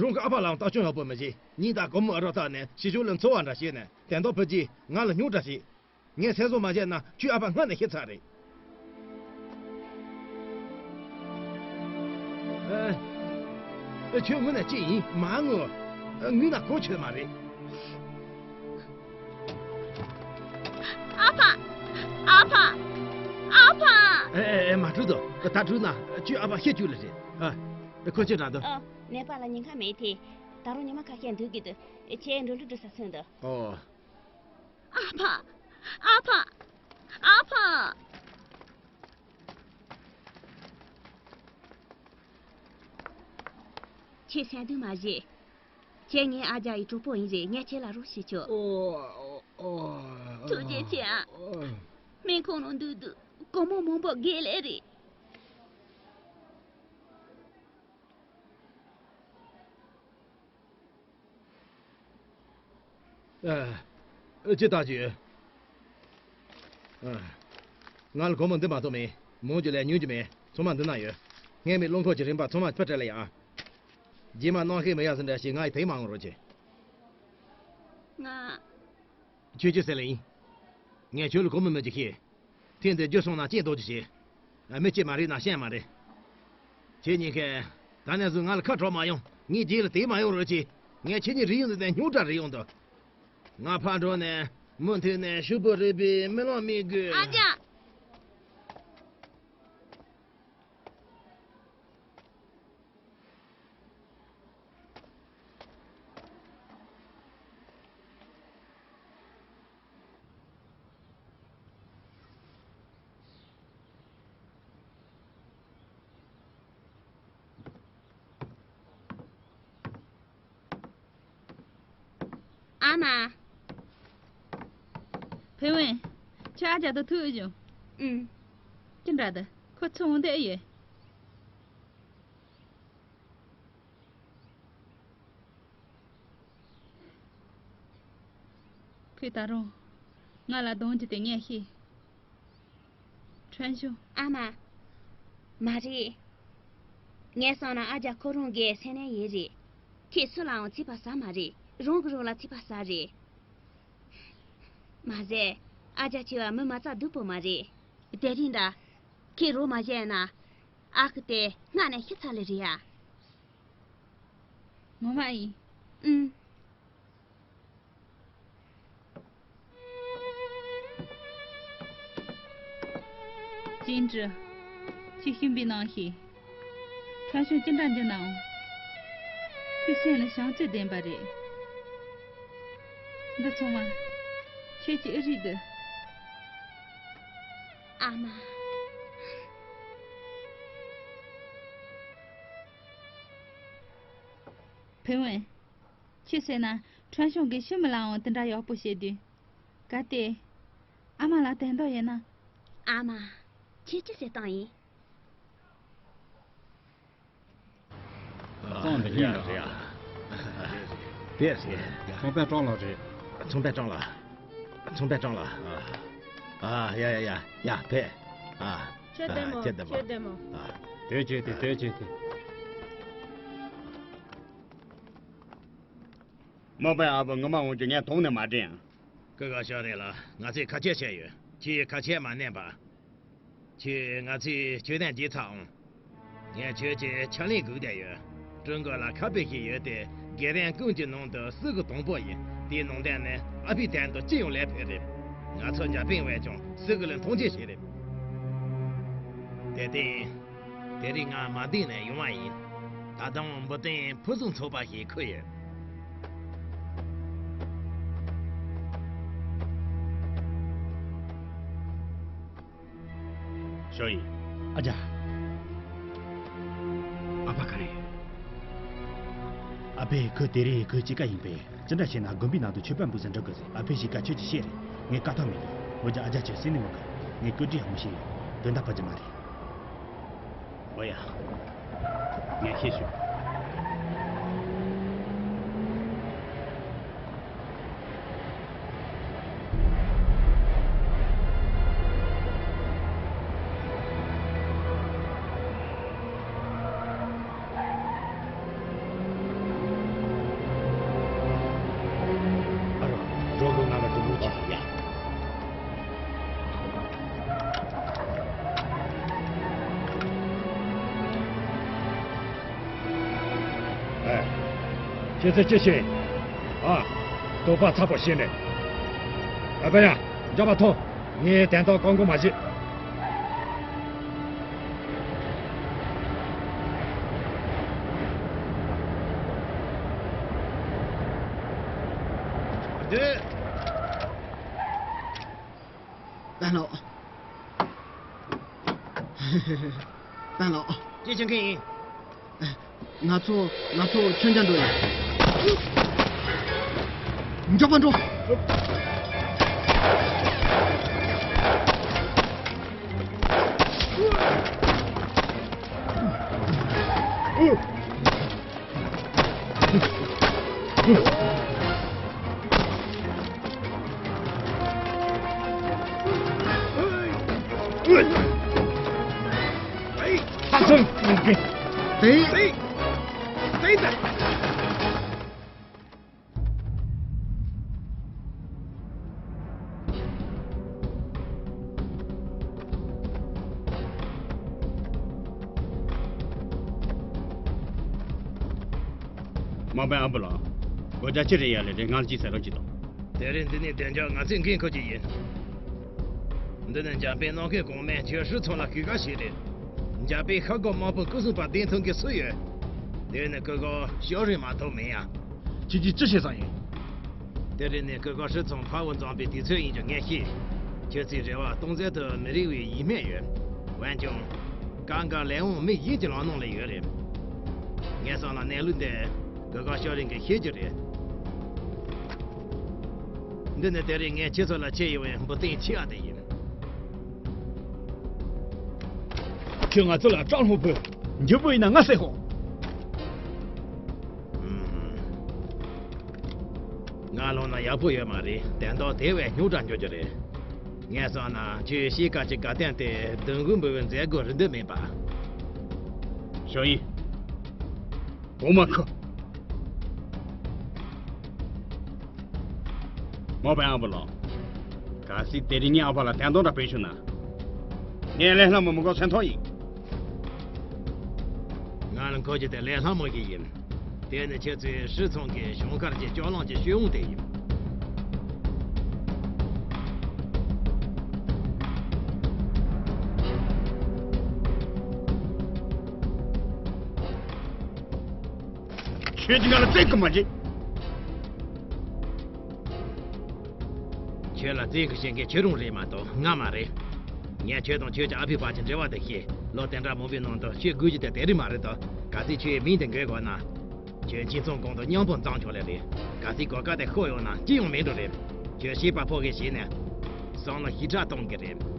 རང་གི་ཨ་ཕ་ལའང་ལྟ་སྐྱོང་ཡག་པོ་མི་བྱེད། ཉིན་ལྟར་སྒོར་མོ་ཨ་རོག་བཏགས་ནས་ཕྱི་ཕྱོགས་ལ་འཚོ་བ་འདྲ་བྱས་ནས་དན་ཏོག་ཕུལ་གྱིས་ང་ལ་སྙིང་འདྲ་བྱེད། ངས་སེམས་བཟོ་མ་བྱས་ན་ཁྱོད་ཨ་ཕ་སྔ་ནས་ཤི་ཚར་རེད། ཨ། ཨ། ཁྱོད་དངོས་གནས་ཅི་ཡིན་མ་ངུ། ཨ། ངུས་ན་གོ་ཆོད་མ་རེད། ཨ་ཕ། ཨ་ཕ། ཨ་ཕ། ཨེ་ཨེ་ཨེ། མ་བྲོས་དོ། ད་བྲོས་ན་ཁྱོད་ཨ་ཕ་ཤི་རྒྱུ་ལ་རེད། ཨ། ཁོ་ཅི་འདྲ་འདུག་ཨ། ནད་པ་ལ་ཉེན་ཁ་མེད་དེ། ད་རུང་ཉི་མ་ཁ་ཤས་འདུག་གི་འདུག་ཁྱེད་འགྲོ་འགྲོ་འགྲོ་ས་ཚུན་འདུག་ཨོ། ཨ་ཕ། ཨ་ཕ། ཨ་ཕ། ཁྱེད་སེམས་སྡུག་མ་བྱེད། ཁྱེད་ངའི་ཨ་ཅག་ཡི་གྲོགས་པོ་ཡིན་རེད། ངས་ཁྱེད་ལ་རོགས་བྱེད་ཆོག་ཨོ། ཨོ། ཨོ། ཐུགས་རྗེ་ཆེ་ཨ། ཨོ། སྨན་ཁང་ནང་འདུག་འདུག་སྒོར་མོ་མང་པོ་དགོས་ལེ་རེད། ཨ། ཅི་ལྟ་རྒྱུ་ཡོད། ཨ། ང་ལ་སྒོར་མོ་འདི་མ་གཏོགས་མེད། མང་རྒྱུ་ལས་ཉུང་རྒྱུ་མེད། ཚང་མ་འདི་ན་ཡོད། སྔས་མའི་རླངས་འཁོར་གྱི་རིན་པ་ཚང་མ་ཕུད་སྤྲད་ལེ་ཡ། རྗེས་མ་གནམ་གཤིས་མི་ཡག་ཟིན་འདྲ་ཞིག་ང་ཡི་དེ་མ་འོང་རོགས་གྱིས། ང་། ཁྱོད་ཅི་ཟེར་ལེ་ཡིན། ངས་ཁྱོད་ལ་སྒོར་མོ་མི་རྒྱུ་ཤེས། ཐེངས་འདི་རྒྱུ་སོང་ན་སྐྱེས་ལྡོག་རྒྱུ་བྱེད། མི་གཅིག་མ་རེད་ན་ཤེས་མ་རེད། ཁྱེད་གཉིས་ཀས་ད་ནས་བཟུང་ང་ལ་ཁ་གྲག་མ་ཡོང་། ངའི་རྗེས་ལ་དེད་མ་ཡོང་རོགས་གྱིས། ངས་ཁྱེད་གཉིས་རིག་ཡོང་དུས་ནས་སྙིང་ཁྲག་རེད་ཡོང་དུས། ང་ཕར་འགྲོ་ནས་མུ་མཐུད་ནས་ཕྱུག་པོ་རེད་པའི་རྨི་ལམ་རྨི་དགོས། ཨ་ཅག་ཨ་མ། ཕེ་ཝན། ཁྱོད་ཨ་ཅག་ཏུ་ཐུག་ཡོད་བྱུང་། ཨུམ། ཅི་འདྲ་འདི། ཁོ་ཚུར་འོང་བསྡད་ཡོད། ཁོས་ད་རུང་ང་ལ་གདོང་གྱི་དེ་ངས་ཤེས། ཁྲོན་ཆུང་། ཨ་མ། མ་རེད། ངས་བསམ་ན་ཨ་ཅག་ཁོ་རང་གི་སེམས་ནད་ཡིན་རེད། ཁོས་སུ་ལའང་ཚིག་པ་ཟ་མ་རེད། རང་གིས་རང་ལ་ཚིག་པ་ཟ་རེད། མ་ཟད། ཨ་ཅག་ཁྱོད་བ་མི་མ་རྩ་སྡུག་པོ་མ་རེད། དེ་རིང་འདྲ། ཁོས་རོགས་མ་བྱས་ན། ཨ་ཁུ་དེ་སྔ་ནས་ཤི་ཚར་ལེ་རེད་ཡ། ངོ་མ་ཡིན། ཨུམ། ཅིན་ཀྲི། ཁྱེད་ཤུམ་པའི་ནང་ཞིག་ཁྲང་ཤོང་ཅི་འདྲ་འགྱུར་ནའང་། ཁོའི་སེམས་ལ་བྱམས་བརྩེ་ལྡན་པ་རེད། འདི་ཚང་མ་ཁྱེད་ཀྱི་ཨེ་རེད་དེ། ཨ་མ། ཕིན་ཝེ། ཁྱེད་ཟེར་ན་ཁྲང་ཤོང་གིས་ཤི་མི་ལའང་དེ་འདྲ་ཡག་པོ་བྱེད་དུས། གལ་ཏེ། ཨ་མ་ལ་དོན་དག་ཡིན་ན། ཨ་མ། ཁྱེད་ཅི་ཟེར་སྟངས་ཡིན། རྩོམ་འདི་ཡིན་ར། དེ་ཚོང་དཔོན་ཀྲང་ལགས་རེད། ཚོང་དཔོན་ཀྲང་ལགས། ཚོང་དཔོན་ཀྲང་ལགས། ཨ། ཡ་ཡ་ཡ་ཡ་ཕེབས། ཨ། ཁྱེད་བདེ་མོ། ཨ། ཁྱེད་བདེ་མོ། ཁྱེད་བདེ་མོ། ཨ། དེ་བྱས་ཏེ་དེ་བྱས་ཏེ། མ་པའི་ཨ་བུ་ངོ་མ་འོང་རྒྱུ་ངས་དོགས་ནས་མ་དྲན། སྐུ་ཁམས་བཟང་རེད་ལ། ང་ཚོས་ཁ་ཆད་བྱས་ཡོད། ཁྱེད་ཁ་ཆད་མ་གནང་པ། ཁྱེད་ང་ཚོས་ཆོས་དོན་བྱས་ཚར་འོང་། ངས་ཁྱོད་ཀྱི་ཕྱག་ལེན་སྒུག་བསྡད་ཡོད། ཀྲུང་གོ་ལ་ཁ་དཔེ་ཞིག་ཡོད་དེ། དགེ་རྒན་ཀུན་གྱི་ནང་དུ་སུ་གི་དང་པོ་ཡིན། དེའི་ནང་དོན་ནི་ཨ་ཕའི་དོན་དུ་ཅི་ཡང་ལས་ཕོད་རེད། ང་ཚོ་འཇར་པན་བས་ཀྱང་སུ་གི་ལ་མཐོང་ཆེན་བྱེད་རེད། དེ་སྟེང་། དེ་རིང་ང་མ་བསྡད་ནས་ཡོང་བ་ཡིན། ད་དུང་འབུ་ཏིང་ཕུན་སུམ་ཚོགས་པ་ཞིག་ཁུར་ཡོད། ཞའོ་ཡིན། ཨ་ཅག་ཨ་ཕ་ག་རེ། ཨ་ཕས་ཁོས་དེ་རིང་ཁོའི་དཔྱིད་ཀ་ཡིན་པས། ཅི་འདྲ་བྱས་ན་དགོན་པའི་ནང་དུ་མཆོད་པ་འབུལ་ཟིན་འགྲོ་དགོས་ཟེར། ཨ་ཕས་བཤད་ཀ་ཁྱོད་ཀྱིས་ཤེས་རེད། ངས་བཀའ་ཐོག་མི་འདུག་འོ་ཅག་ཨ་ཅག་ཁྱོད་སེམས་ནས་ངུ་དགོས། ངས་བཀོད་སྒྲིག་ཡག་མོ་བྱས་ཡོད། དོན་དག་ཕལ་ཆེར་མ་རེད། འོ་ཡ། ངས་ཤེས་བྱུང་། ཨ་རོ། འགྲོ་དགོས། ང་ལ་སྡུག་རུས་ཆེ། ཡ། ཨེ། ཁྱེད་ཚོས་ཅི་བྱེད། ཨ། དོགས་པ་ཚ་པོ་བྱས་ནས། ཨ་ཕ་ཡ། མགྱོགས་པ་ཐོངས། ངས་དོན་དག་བཀག་འགོག་མ་བྱེད། འདི། པན་ལོ། པན་ལོ། ཅི་བྱེད་མཁན་ཡིན། ང་ཚོ་ང་ཚོ་མཆོད་མཇལ་འགྲོ་ཡ། མགྱོགས་པ་འགྲོ། མ་པའི་ཨ་བུ་ལགས། གོ་ཆ་ཅི་རེད་ཡ། ལས་རེད། ང་ལ་ཅིག་ཟེར་རོགས་ཅིག་དང་། དེ་རིང་འདི་ནས་བདེ་འཇགས་ང་ཚོས་འགན་འཁུར་གྱི་ཡིན། འདི་ནི་འཇར་པན་གནམ་མཁའི་གོང་མས་ཁྱོད་ཧྲི་ཚང་ལ་གུས་བཀུར་ཞིག་རེད། འཇར་པན་ཤར་སྒོ་དམག་དཔུང་སྐུ་སྲུང་པ་བདེན་ཐུང་གི་སུ་ཡོད། དེ་ནི་སྐུ་ཁམས་ཤོ་རི་མ་གཏོགས་མིན་ཡ། ཁྱེད་ཀྱིས་ཅི་བྱེད་བསམ་ཡོད། དེ་རིང་ནི་སྐུ་ཁམས་ཧྲི་ཚང་འཕར་བ་འཛོམས་པའི་དུས་ཚོད་ཡིན་རྒྱུ་ངས་ཤེས། ཁྱོད་ཚོའི་རེ་བ་སྟོང་ཟད་དུ་མི་རིང་བའི་ཡིད་སྨོན་ཡོད། འོན་ཀྱང་། གང་ག་ལས་འོང་མི་གཞན་གྱི་ལག་ནང་ལ་ཡོད་རེད། ངས་བསམ་ན་གནས་ལུགས་འདི་སྐུ་ཁམས་ཤོ་རི་གིས་ཤེས་རྒྱུ་རེད། འདི་ནི་དེ་རིང་ངས་ཁྱེད་ཚོ་ལ་ཁྱེར་ཡོང་བའི་འབུ་སྟེང་ཆེ་བ་དེ་ཡིན། ཁྱོད་ང་ཚོ་ལ་སྐྲག་སློང་ཕོད། འཇུ་བོ་ཡིན་ན་ང་བསད་ཧོ། ང་ལོང་ན་ཡག་པོ་ཡོད་མ་རེད། དོན་དག་དེ་བས་རྙོག་དྲ་འགྱུར་རྒྱུ་རེད། ངས་བསམ་ན་ཁྱོད་ཤེས་ཀ་ཅིག་དགའ་སྟོན་དེ་བདུན་དགུ་འབུལ་བའི་མཛད་སྒོ་རེད་འདོད་མིན་པ། ཞོ་ཡིན། འོ་མ་ཁུ། མ་པའི་ཨ་བུ་ལགས། གལ་སྲིད་དེ་རིང་ངའི་ཨ་ཕ་ལ་དོན་དག་འདྲ་ཕོག་བྱུང་ན། ངས་ལས་སླ་མོ་མི་དགོས་སེམས་ཐག་ཡིན། ང་ལ་མཁོ་རྒྱུ་དེ་ལས་སླ་མོ་ཞིག་ཡིན། དེ་ནི་ཁྱེད་ཚོའི་ཧྲི་ཚང་གི་གཞུང་སྒར་གྱི་ལྕོག་ལམ་གྱི་སྤྱོད་ཡོན་དེ་ཡིན། ཁྱོད་ཀྱིས་ང་ལ་བཙན་གྱིས་མ་བྱེད། ཁྱོད་ལ་བཙན་གྱིས་བྱེད་མཁན་ཁྱོད་རང་རེད་མ་གཏོགས་ང་མ་རེད། ངས་ཁྱོད་དང་ཁྱོད་ཀྱི་ཨ་ཕའི་བར་གྱི་འབྲེལ་བ་དེ་ཤེས། ལོ་དེ་འདྲ་མང་པོའི་ནང་དུ་ཁྱོད་སྒུག་རྒྱུ་དེ་དེ་རིང་མ་རེད་དོ། གལ་སྲིད་ཁྱོད་ཡི་མིང་དེ་འགོད་དགོས་ན། ཁྱོད་ཁྱིམ་ཚང་གང་དང་མཉམ་པོ་འཛོམས་ཆོག་ལེ་རེད། གལ་སྲིད་གོ་སྐབས་དེ་ཤོར་ཡོང་ན་ཅི་ཡང་མེད་འགྲོ་རེད། ཁྱོད་ཤེས་པ་ཕོག་གི་བྱས་ནས། བསམ་བློ་ཞིབ་ཕྲ་གཏོང་གི་རེད།